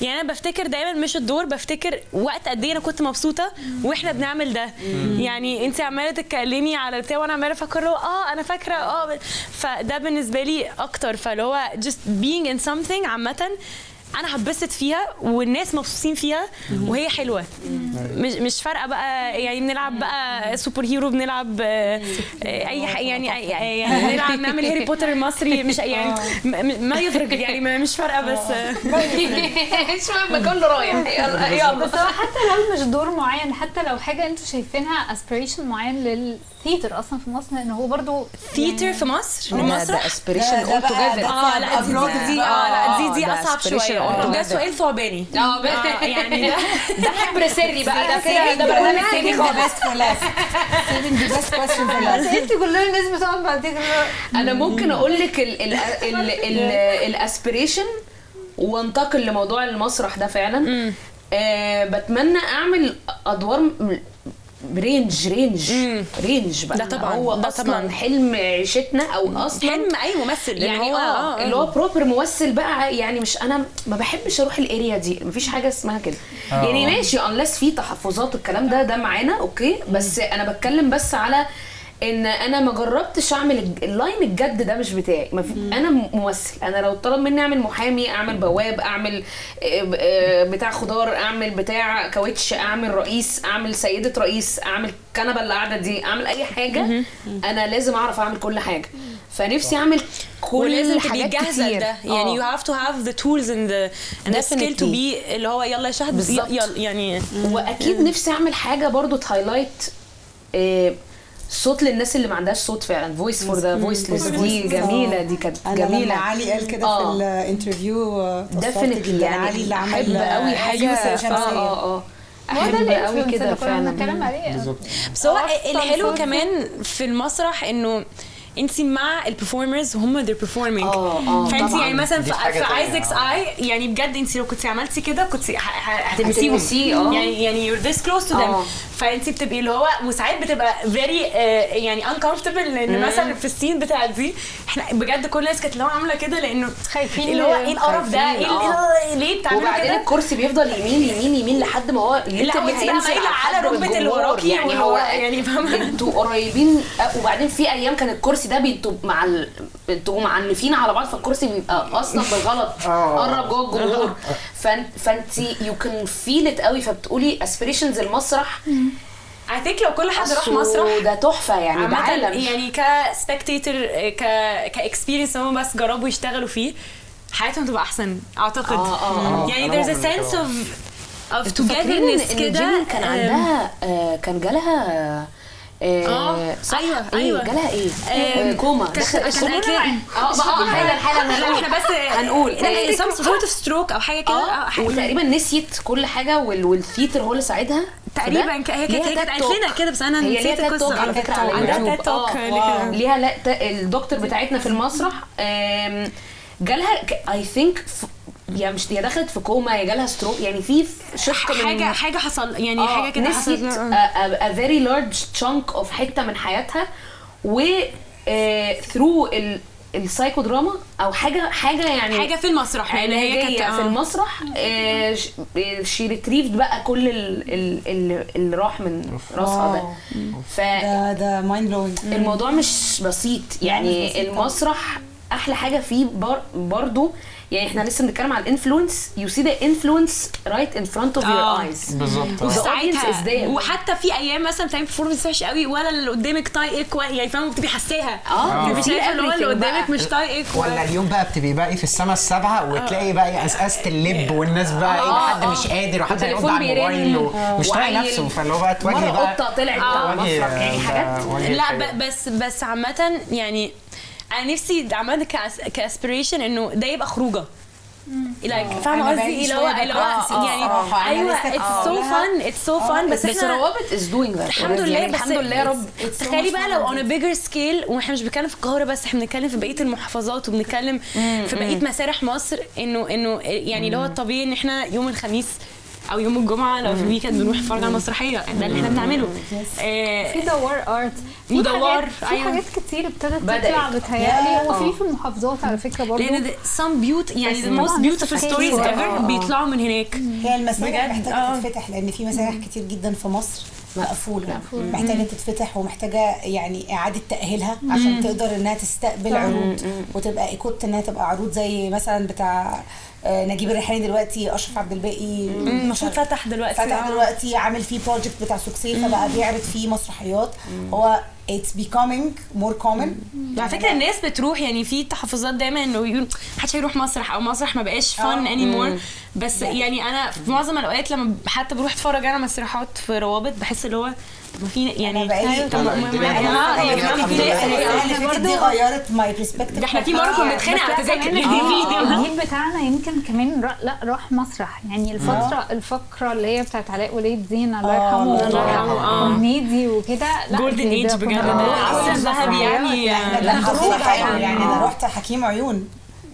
يعني انا بفتكر دايما مش الدور، بفتكر وقت قد ايه انا كنت مبسوطة واحنا بنعمل ده. يعني انت عماله تتكلمي على البتاع وانا عماله افكر له انا فاكره فده بالنسبة لي اكتر. فاللي هو just being in something عامة انا هتبسط فيها والناس مبسوطين فيها وهي حلوة، مش فارقه بقى. يعني بنلعب بقى super hero، بنلعب اي حاجة يعني، يعني نلعب نعمل هاري بوتر المصري، مش يعني ما يفرق يعني، مش فارقه بس مش مهم كله رايح يلا. بس هو حتى لو مش دور معين، حتى لو حاجة انتوا شايفينها aspiration معين لل theater اصلا في مصر، لان هو برضو theater في مصر ده aspiration all together. لا دي لا دي اصعب شوية، ده سؤال ثعباني يعني ده حبر سري بقى، ده كده ده برنامج سري خالص. saving the best question for last. انت كلنا الناس بتقعد بعد كده. انا ممكن اقول لك ال aspiration وانتقل لموضوع المسرح ده فعلا. بتمنى اعمل ادوار range range range بقى. ده طبعا هو ده اصلا طبعا حلم عيشتنا، او اصلا حلم اي ممثل يعني هو اللي هو proper ممثل بقى. يعني مش انا ما بحبش اروح ال area دي، مفيش حاجة اسمها كده يعني. ماشي unless في تحفظات الكلام ده معانا okay، بس انا بتكلم بس على ان انا ما جربتش اعمل ال line الجد ده مش بتاعي. انا ممثل، انا لو طلب مني اعمل محامي، اعمل بواب، اعمل بتاع خضار، اعمل بتاع كاوتش، اعمل رئيس، اعمل سيده رئيس، اعمل الكنبة اللي قاعدة دي، اعمل اي حاجة، انا لازم اعرف اعمل كل حاجة. فنفسي اعمل ولازم تبقي جاهزة لده، يعني you have to have the tools and the skill to be اللي هو يلا يا شهد يلا يعني. واكيد نفسي اعمل حاجة برضو ت highlight صوت للناس اللي ما عندهاش صوت فعلا، voice for the voiceless. دي جميلة، دي كانت جميلة. علي قال كده في ال interview definitely، يعني علي اللي عمل قوي حاجة احب قوي كده فعلا نتكلم عليه. بس هو الحلو كمان في المسرح انه انت مع ال performers وهم they're performing، فانت يعني مثلا في Isaac's Eye يعني بجد انت لو كنت عملتي كده كنت هتلمسيهم، يعني you're this close to them. فانت بتبقي اللي هو، وساعات بتبقى very يعني uncomfortable، لان مثلا في ال scene بتاعت دي احنا بجد كل الناس كانت اللي هو عامله كده لانه خايفين، اللي هو ايه القرف ده، ايه ليه بتعملوا كده؟ وبعدين الكرسي بيفضل يمين يمين يمين لحد ما هو هينزل على ركبه اللي وراكي، يعني هو يعني فاهمه انتوا قريبين. وبعدين في ايام كان الكرسي ده بينتوا مع انتوا معنفين على بعض، فالكرسي بيبقى اصلا بالغلط قرب جوه الجمهور، فانت you can feel it قوي. فبتقولي aspirations المسرح I think لو كل حد راح مسرح ده تحفة، يعني ده عالم، يعني ك spectator ك experience هم بس جربوا يشتغلوا فيه حياتهم تبقى احسن اعتقد. يعني there's a sense of togetherness كده. كان عندها كان جالها صح؟ ايوه جالها ايه كوما، دخلت حالا حالا احنا بس هنقول some sort of stroke او حاجة كده، وتقريبا نسيت كل حاجة، وال theater هو اللي ساعدها تقريبا. هي كانت قالت لنا كده، بس انا نسيت القصة على فكرة على اليوتيوب. ليها لا الدكتور بتاعتنا في المسرح جالها I think يا مش يا دخلت في كوما يا جالها stroke، يعني في شق من حاجة حصل، يعني حاجة كده حصلت a very large chunk of حتة من حياتها، و through ال psychodrama او حاجة يعني حاجة في المسرح، يعني هي كانت في المسرح she retrieved بقى كل اللي راح من راسها ده. ف ده mind blowing. الموضوع مش بسيط يعني. المسرح احلى حاجة فيه برضو، يعني احنا لسه بنتكلم على ال influence، you see the influence right in front of your eyes. بالظبط. وساعتها وحتى في ايام مثلا بتعمل performance وحش قوي ولا اللي قدامك طايقك، يعني فاهمه بتبقي حاساها، بتبقي شايفه اللي هو اللي قدامك مش طايقك، ولا اليوم بقى بتبقي بقى في السما السابعة وتلاقي بقى قزقزه اللب والناس بقى ايه، حد مش قادر وحد هيرد على الموبايل ومش طايق نفسه، فاللي هو بقى تواجهي بقى قطة طلعت على المسرح، يعني حاجات. لا بس عامة يعني انا نفسي عملت ك aspiration انه ده يبقى خروجه، like فاهمه قصدي ايه، اللي هو يعني ايوه it's so fun، it's so fun. بس روابط is doing that الحمد لله، الحمد لله يا رب. تخيلي بقى لو on a bigger scale، واحنا مش بنتكلم في القاهرة بس، احنا بنتكلم في بقية المحافظات وبنتكلم في بقية مسارح مصر، انه يعني اللي هو الطبيعي ان احنا يوم الخميس او يوم الجمعة لو في ال weekend بنروح نتفرج على مسرحية، ده اللي احنا بنعمله. في دوار art، في حاجات، في حاجات كتير ابتدت تطلع بتهيألي، وفي المحافظات على فكرة برضه، لان some beaut يعني the most beautiful stories ever بيطلعوا من هناك. هي المسارح محتاجه تتفتح، لان في مسارح كتير جدا في مصر مقفولة، محتاجه تتفتح ومحتاجة يعني اعاده تاهيلها عشان تقدر انها تستقبل عروض وتبقى equipped انها تبقى عروض، زي مثلا بتاع نجيب الريحاني دلوقتي، اشرف عبد الباقي المفروض فتح دلوقتي، عامل فيه project بتاع سوكسي، فبقى بيعرض فيه مسرحيات. هو it's becoming more common. على فكرة الناس بتروح، يعني في تحفظات دايما انه يقول محدش هيروح مسرح او مسرح ما بقاش fun anymore، بس يعني انا في معظم الاوقات لما حتى بروح اتفرج انا مسرحيات في روابط بحس اللي هو ما في يعني دي غيرت my perspective. احنا في مرة كنا بنتخانق على تذاكر الجيل بتاعنا يمكن كمان لا راح مسرح، يعني الفترة الفقرة اللي هي بتاعت علاء ولي الدين الله يرحمه والنادي وكده، golden age بجد، ده العصر الذهبي يعني. لا يعني انا رحت حكيم عيون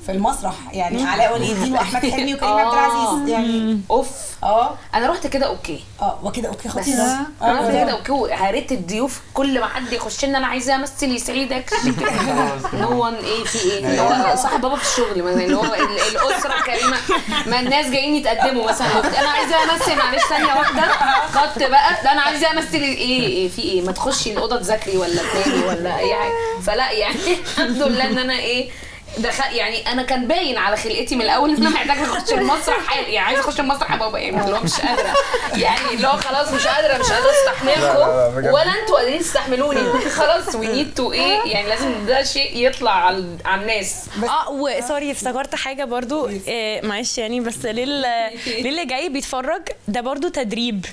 في المسرح، يعني علاء ولي الدين واحمد حلمي وكريم عبد العزيز، يعني اوف. انا رحت كده okay، وكده okay خطيرة. انا رحت كده okay، هريت الضيوف كل ما حد يخش لنا انا عايزه امثل يسعدك no one ايه في ايه، هو صاحب بابا في الشغل مثلا، اللي هو الاسرة الكريمة، ما الناس جايين يتقدموا مثلا، انا عايزه امثل معلش ثانية واحدة خط بقى، ده انا عايزه امثل ايه في ايه، ما تخشي الاوضة تذاكري ولا تنامي ولا اي حاجة. فلا يعني الحمد لله ان انا ايه دخل، يعني انا كان باين على خلقتي من الاول ان انا محتاجه اخش المسرح، يعني عايزه اخش المسرح يا بابا، يعني اللي هو مش قادرة، يعني اللي هو خلاص مش قادرة استحمل. مستحملكم ولا انتوا قادرين تستحملوني. خلاص we need to ايه يعني، لازم ده شيء يطلع على الناس. و sorry افتكرت حاجة برضو، معلش يعني، بس للي جاي بيتفرج ده برضو تدريب.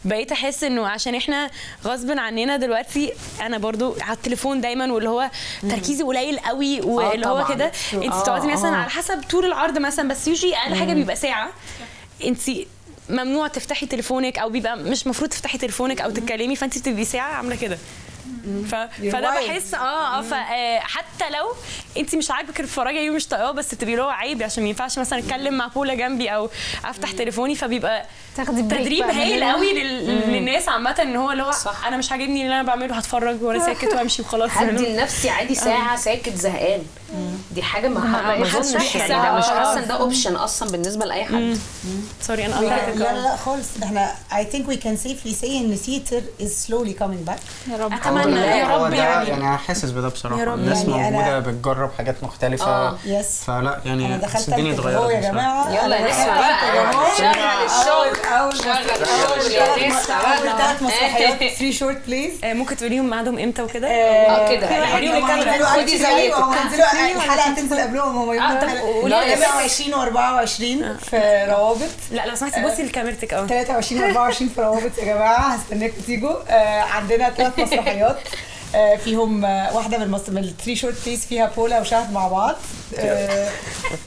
بقيت احس انه عشان احنا غصب عننا دلوقتي، انا برضو على التليفون دايما، واللي هو تركيزي قليل قوي، واللي هو كده انت بتقعدي مثلا على حسب طول العرض مثلا، بس usually اقل حاجة بيبقى ساعة، انت ممنوع تفتحي تليفونك، او بيبقى مش مفروض تفتحي تليفونك او تتكلمي، فانت بتبقي ساعة عامله كده. فده بحس حتى لو انت مش عاجبك الفراجه دي ومش طايقاه، بس بتبقي له عيب عشان ما ينفعش مثلا اتكلم مع بولا جنبي او افتح تليفوني، فبيبقى تدريب هايل قوي للناس عامة، ان هو اللي هو انا مش عاجبني اللي انا بعمله، هتفرج وانا ساكت وامشي وخلاص. هدي لنفسي عادي ساعة ساكت زهقان، دي حاجة ما اظنش يعني، ده مش حاسه ان ده option اصلا بالنسبة لاي حد. sorry انا قطعتك. لا لا خالص، احنا I think we can safely say ان theater is slowly coming back. يا رب، اتمنى يا رب. يعني انا حاسس بده بصراحة، الناس يعني موجودة بتجرب حاجات مختلفة. فلا يعني انا دخلت الدنيا اتغيرت يا جماعة. يلا نسمع بقى، شغل الشغل، شغل الشغل يا اول 3 مسرحيات 3 short plays. ممكن تقوليهم ميعادهم امتى وكده؟ كده خدي زاويتك، الحلقة هتنزل قبلهم هم يوم 23 و24 في روابط. لا لو سمحتي بصي لكاميرتك. 23 و24 في روابط يا جماعة، هستناكم تيجوا. عندنا 3 مسرحيات فيهم واحدة من ال three short plays فيها بولا وشهد مع بعض،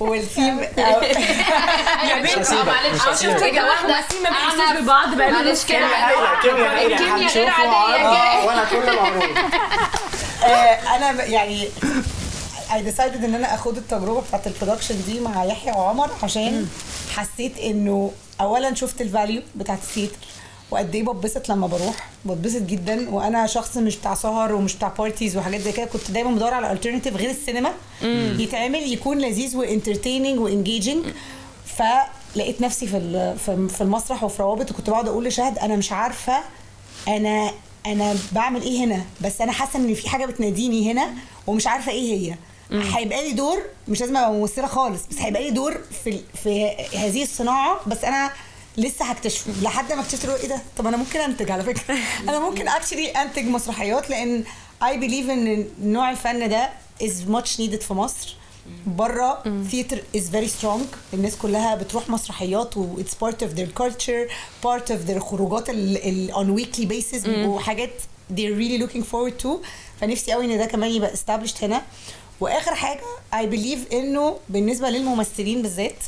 والثيم يا بنتي معلش كده واحدة ما بيحسوش ببعض بقى، معلش كده الكيمياء غير عادية وانا كل العروض. انا يعني I decided ان انا اخد التجربة بتاعت ال production دي مع يحيى وعمر، عشان حسيت انه اولا شفت ال value بتاعت ال theater وقد ايه بتبسط لما بروح، بتبسط جدا. وانا شخص مش بتاع سهر ومش بتاع parties وحاجات زي كده، كنت دايما بدور على alternative غير السينما يتعمل يكون لذيذ و entertaining و engaging. فلقيت نفسي في المسرح وفي روابط، وكنت بقعد اقول لشهد انا مش عارفه انا بعمل ايه هنا، بس انا حاسه ان في حاجة بتناديني هنا ومش عارفه ايه هي. هيبقى لي دور، مش لازم ابقى ممثلة خالص، بس هيبقى لي دور في هذه الصناعة، بس انا لسه هكتشفه. لحد ما اكتشفت ايه ده، طب انا ممكن انتج على فكرة، انا ممكن actually انتج مسرحيات، لان I believe ان نوع الفن ده is much needed في مصر. بره theater is very strong، الناس كلها بتروح مسرحيات و it's part of their culture، part of their خروجات on weekly basis، وحاجات they're really looking forward to. فنفسي قوي ان ده كمان يبقى established هنا. واخر حاجة I believe انه بالنسبة للممثلين بالذات،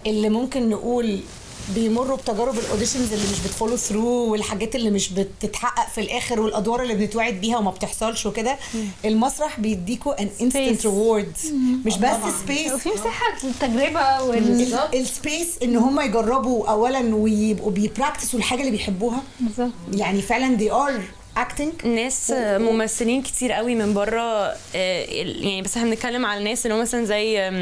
اللي ممكن نقول بيمروا بتجارب ال auditions اللي مش بت follow through، والحاجات اللي مش بتتحقق في الاخر، والادوار اللي بنتوعد بيها وما بتحصلش وكده، المسرح بيديكوا an instant reward، مش بس space، وفي مساحة للتجربه وال space ان هم يجربوا اولا ويبقوا بي practice وا الحاجة اللي بيحبوها. بالظبط، يعني فعلا they are acting. ناس ممثلين كتير قوي من بره، يعني بس احنا بنتكلم على الناس اللي هو مثلا زي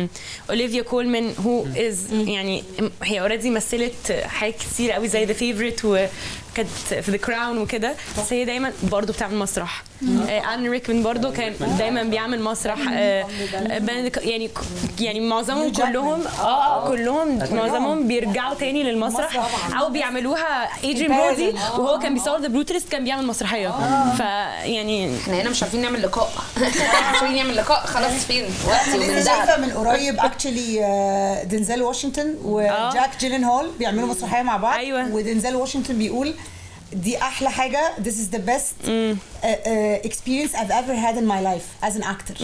اوليفيا كولمان، who is يعني هي already مثلت حاجات كتير قوي زي The Favourite وكانت في The Crown وكده، بس هي دايما برضو بتعمل مسرح. آلان ريكمان برضو كان دايما بيعمل مسرح. يعني معظمهم كلهم كلهم معظمهم بيرجعوا تاني للمسرح او بيعملوها. ادريان برودي وهو كان بيصور The Brutalist كان بيعمل مسرحية. فيعني احنا هنا مش عارفين نعمل لقاء، مش عارفين نعمل لقاء خلاص. فين وقتي ومن ده؟ شايفه من قريب actually دينزل واشنطن وجاك جيلين هول بيعملوا مسرحية مع بعض. أيوة. ودينزل واشنطن بيقول دي احلى حاجة، this is the best experience I've ever had in my life as an actor،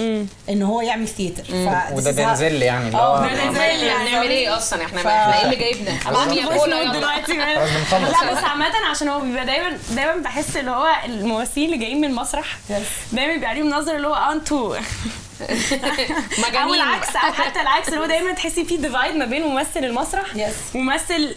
ان هو يعمل theater. وده دينزل يعني اللي هو دينزل بنعمل ايه اصلا احنا ايه اللي جايبنا دلوقتي؟ لا بس عامة عشان هو بيبقى دايما بحس اللي هو الممثلين اللي جايين من المسرح دايما بيبقى عليهم نظره اللي هو انتوا مجانين، او العكس، او حتى العكس اللي هو دايما تحسي في divide ما بين ممثل المسرح وممثل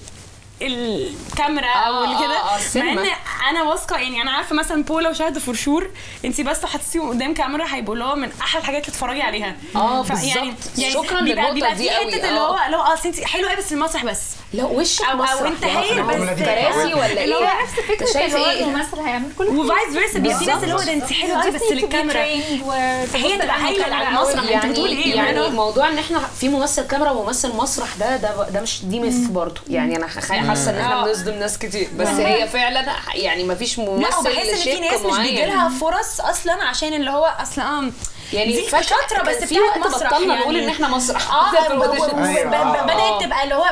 الكاميرا او كده. مع ان انا واثقة، يعني انا عارفه مثلا بولا وشهد for sure انت بس حطيتيهم قدام كاميرا هيبقوا اللي هو من احلى الحاجات اللي تتفرجي عليها. بالظبط. شكرا للنقطة دي قوي. حتة اللي هو لو اصل انت حلوة قوي بس المسرح بس، لا وشك او انت هايل بس كراسي ولا ايه؟ نفس فكرة اللي هو الممثل هيعمل كل و vice versa. بيبقى في ناس اللي هو ده انت حلوة قوي بس للكاميرا، هي تبقى هايلة على المسرح. انت بتقول ايه؟ يعني موضوع ان احنا في ممثل كاميرا وممثل مسرح ده مش دي myth برضه. يعني انا حاسه ان احنا بنصدم ناس كتير، بس هي فعلا يعني يعني ما فيش ممثل. لا، بحس ان في ناس مش بيجي لها فرص اصلا عشان اللي هو اصلا يعني شاطرة بس في وقت بطلنا يعني نقول ان احنا مسرح. بدات تبقى اللي هو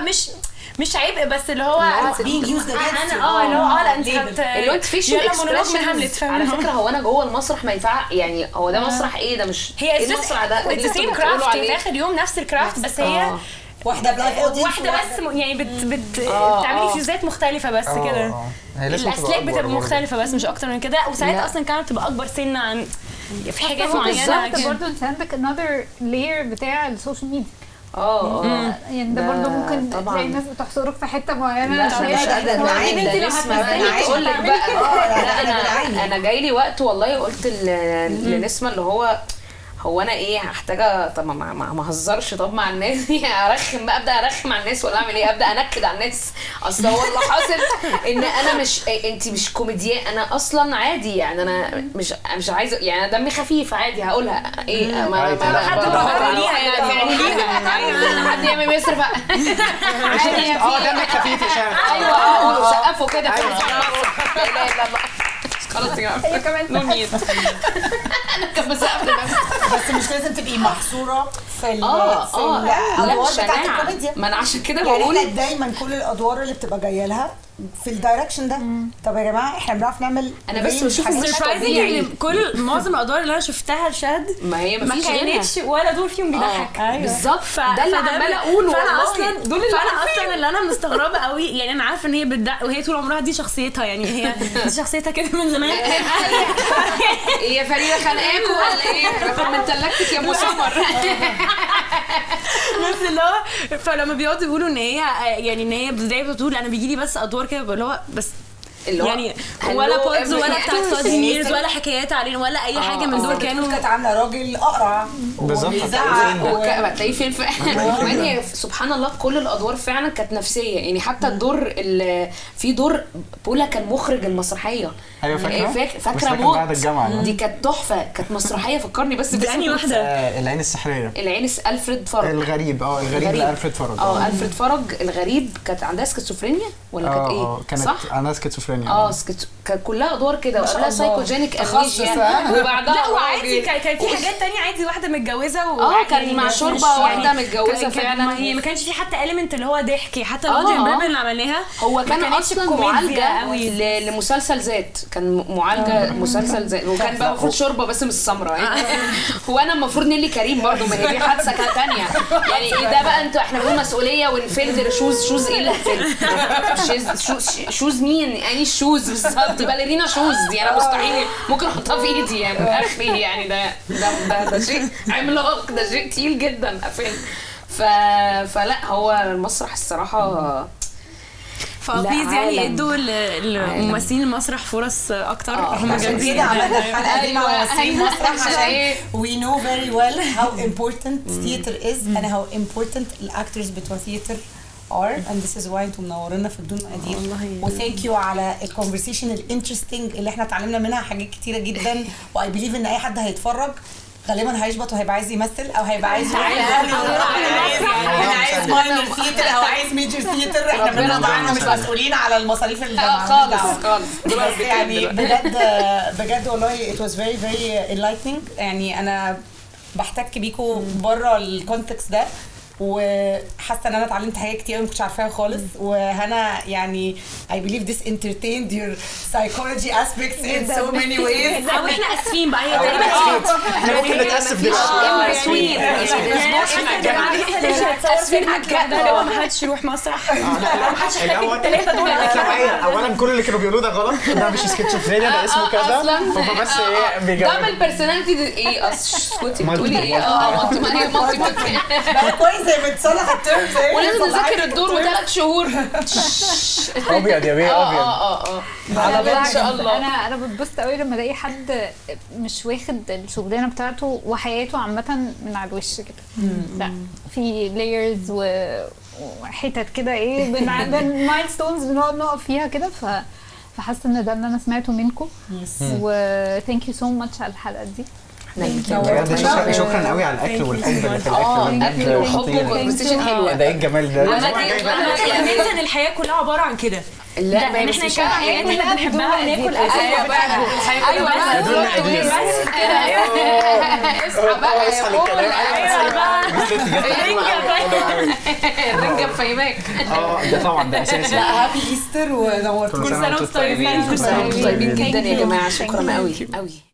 مش عيب، بس اللي هو being used against انا اللي هو لا انت اللي هو انت facial expression. على فكرة هو انا جوه المسرح ما ينفع يعني، هو ده مسرح ايه ده؟ مش هي المسرح ده same craft في اخر يوم نفس ال craft، بس هي واحدة ب live audience واحدة بس يعني بتعملي فيوزات مختلفة بس كده، الاسلاك بتبقى مختلفة بس مش اكتر من كده. وساعات اصلا كانت بتبقى اكبر سنة عن في حاجات معينة. بالظبط، برضه انت عندك another layer بتاع ال social media. يعني ده برضه ممكن تلاقي الناس بتحصرك في حتة معينة. لا مش قادرة انا تقول لك بقى. لا انا جاي لي وقت والله قلت لنسمه اللي هو انا ايه هحتاجه؟ طب ما هزرش طب مع الناس ارخم بقى، ابدا ارخم على الناس ولا اعمل ايه؟ ابدا انكد على الناس. اصل هو اللي حاصل ان انا مش، انت مش كوميديان، انا اصلا عادي يعني، انا مش عايزه يعني، انا دمي خفيف عادي هقولها ايه ما حد يعني حد يعمل بيصرف عادي. دمك خفيف يا شباب. ايوه سقفوا كده. لا لا خلاص يا جماعة كمان no need. انا كان بسقف بس مش لازم تبقي محصورة في الادوار بتاعت الكوميديا. ما انا عشان كده بقول يعني دايما كل الادوار اللي بتبقى جاية لها في ال direction ده. طب يا جماعة احنا بنعرف نعمل. انا بس بشوف surprising كل معظم الادوار اللي انا شفتها لشهد ما هي ما كانتش ولا دور فيهم بيضحك. بالظبط، ده اللي عماله اقوله. فانا اصلا دول اللي انا اللي انا مستغربه قوي يعني. انا عارفه ان هي بتضحك وهي طول عمرها دي شخصيتها يعني، هي دي شخصيتها كده من زمان. ايه يا فريدة خانقاكوا ولا ايه؟ من تلاجتك يا ابو سمر. بس اللي هو فلما بيقعدوا يقولوا ان هي يعني ان هي زي بتقول انا بيجي لي بس ادوار كده اللي هو بس يعني ولا بودز ولا بتاعت فازي ميرز ولا حكايات علينا ولا اي حاجة من دول. كانوا كانت عامله راجل اقرع بالظبط هتلاقيه فين. كمان هي سبحان الله كل الادوار فعلا كانت نفسية يعني. حتى الدور اللي في دور بولا كان مخرج المسرحية. ايوه فاكره موت دي كانت تحفة، كانت مسرحية فكرني بس دي واحدة العين السحريه، العين الفريد فرج، الغريب. الغريب لالفريد فرج. الفريد فرج الغريب. كانت عندها سكيزوفرينيا ولا كانت ايه؟ كانت عندها سكيزوفرينيا. كانت كلها ادوار كده وقبلها psychogenic amnesia وبعدها لا وعادي كان في حاجات تانية عادي. واحدة متجوزة كان مع شوربة واحدة متجوزة فعلا. ما هي ما كانش في حتى element اللي هو ضحك. حتى الاودين بريبن اللي عملناها هو كان اصلا معالجة لمسلسل ذات، كان معالجة مسلسل ذات، وكان بقى المفروض شوربة بس مش سمراء يعني. هو انا المفروض نيلي كريم برضه، ما هي دي حادثه كانت ثانية يعني. ايه ده بقى انتوا احنا بنقول مسؤولية ونفلتر shoes ايه اللي هتفلتر shoes مين يعني؟ shoes بالظبط ballerina shoes دي انا مستحيل ممكن احطها في ايدي يعني اخري يعني. ده ده ده, ده شيء عملاق، ده شيء تقيل جدا قفل. فلا هو المسرح الصراحة ف please يعني ادوا للممثلين المسرح فرص اكتر. هم جامدين. كده عملنا الحلقة دي مع ممثلين المسرح عشان we know very well how important theater is and how important ال actors بتوع theater are and this is why انتم منورينا في بدون مقادير. و thank you على ال conversation ال interesting اللي احنا اتعلمنا منها حاجات كتيرة جدا. و I believe ان اي حد هيتفرج غالبا هيشبط وهيبقى عايز يمثل او هيبقى عايز عايز minor theater او عايز major theater. احنا بنطلع مش مسؤولين على المصاريف الجامعة خالص خالص. بس يعني بجد بجد والله it was very very enlightening. يعني انا بحتك بيكم بره ال context ده وحاسه ان انا اتعلمت حاجات كتير ما كنتش عارفاها خالص. وهنا يعني I believe this entertained your psychology aspects in so many ways. او احنا اسفين بقى هي تقريبا احنا ممكن نتاسف دلوقتي. اسفين على الكلام ده. لو ما حدش يروح مسرح ما حدش يحتاج الثلاثة دول. اولا كل اللي كانوا بيقولوه ده غلط، ده مش سكيزوفرينيا، ده اسمه كذا. هم بس ايه بيجاوبوا ده ال personality ايه؟ اسكتي بتقولي ايه؟ multi كويس زي ما بتصلح ال terms. ولازم نذاكر الدور وثلاث شهور. ابيض يا بيه ابيض. على الله ان شاء الله. انا بتبسط قوي لما الاقي حد مش واخد الشغلانة بتاعته وحياته عامة من على الوش كده. لا في layers وحتت كده ايه بن milestones بنقعد نقف فيها كده. فحاسه ان ده اللي انا سمعته منكم. و thank you so much على الحلقة دي. بجد شكرا شكرا قوي على الاكل والحب اللي في الاكل ده، بجد اكل وحب خطير. و conversation حلوة. ده ايه الجمال ده؟ ننسى ان الحياة كلها عبارة عن كده. لا ما ان هي احنا مش نتكلم عن الحاجات اللي احنا بنحبها وناكل اكل. ايوه بقى، ايوه بقى، بدون مقادير. بس كده، اصحى بقى اصحى يا للكلام. بول. جت حلوة قوي. الرنجه مفيماك. اه ده طبعا ده اساسي. happy Easter ونورتونا. كل سنة وانتم طيبين. طيبين جدا يا جماعة، شكرا قوي قوي.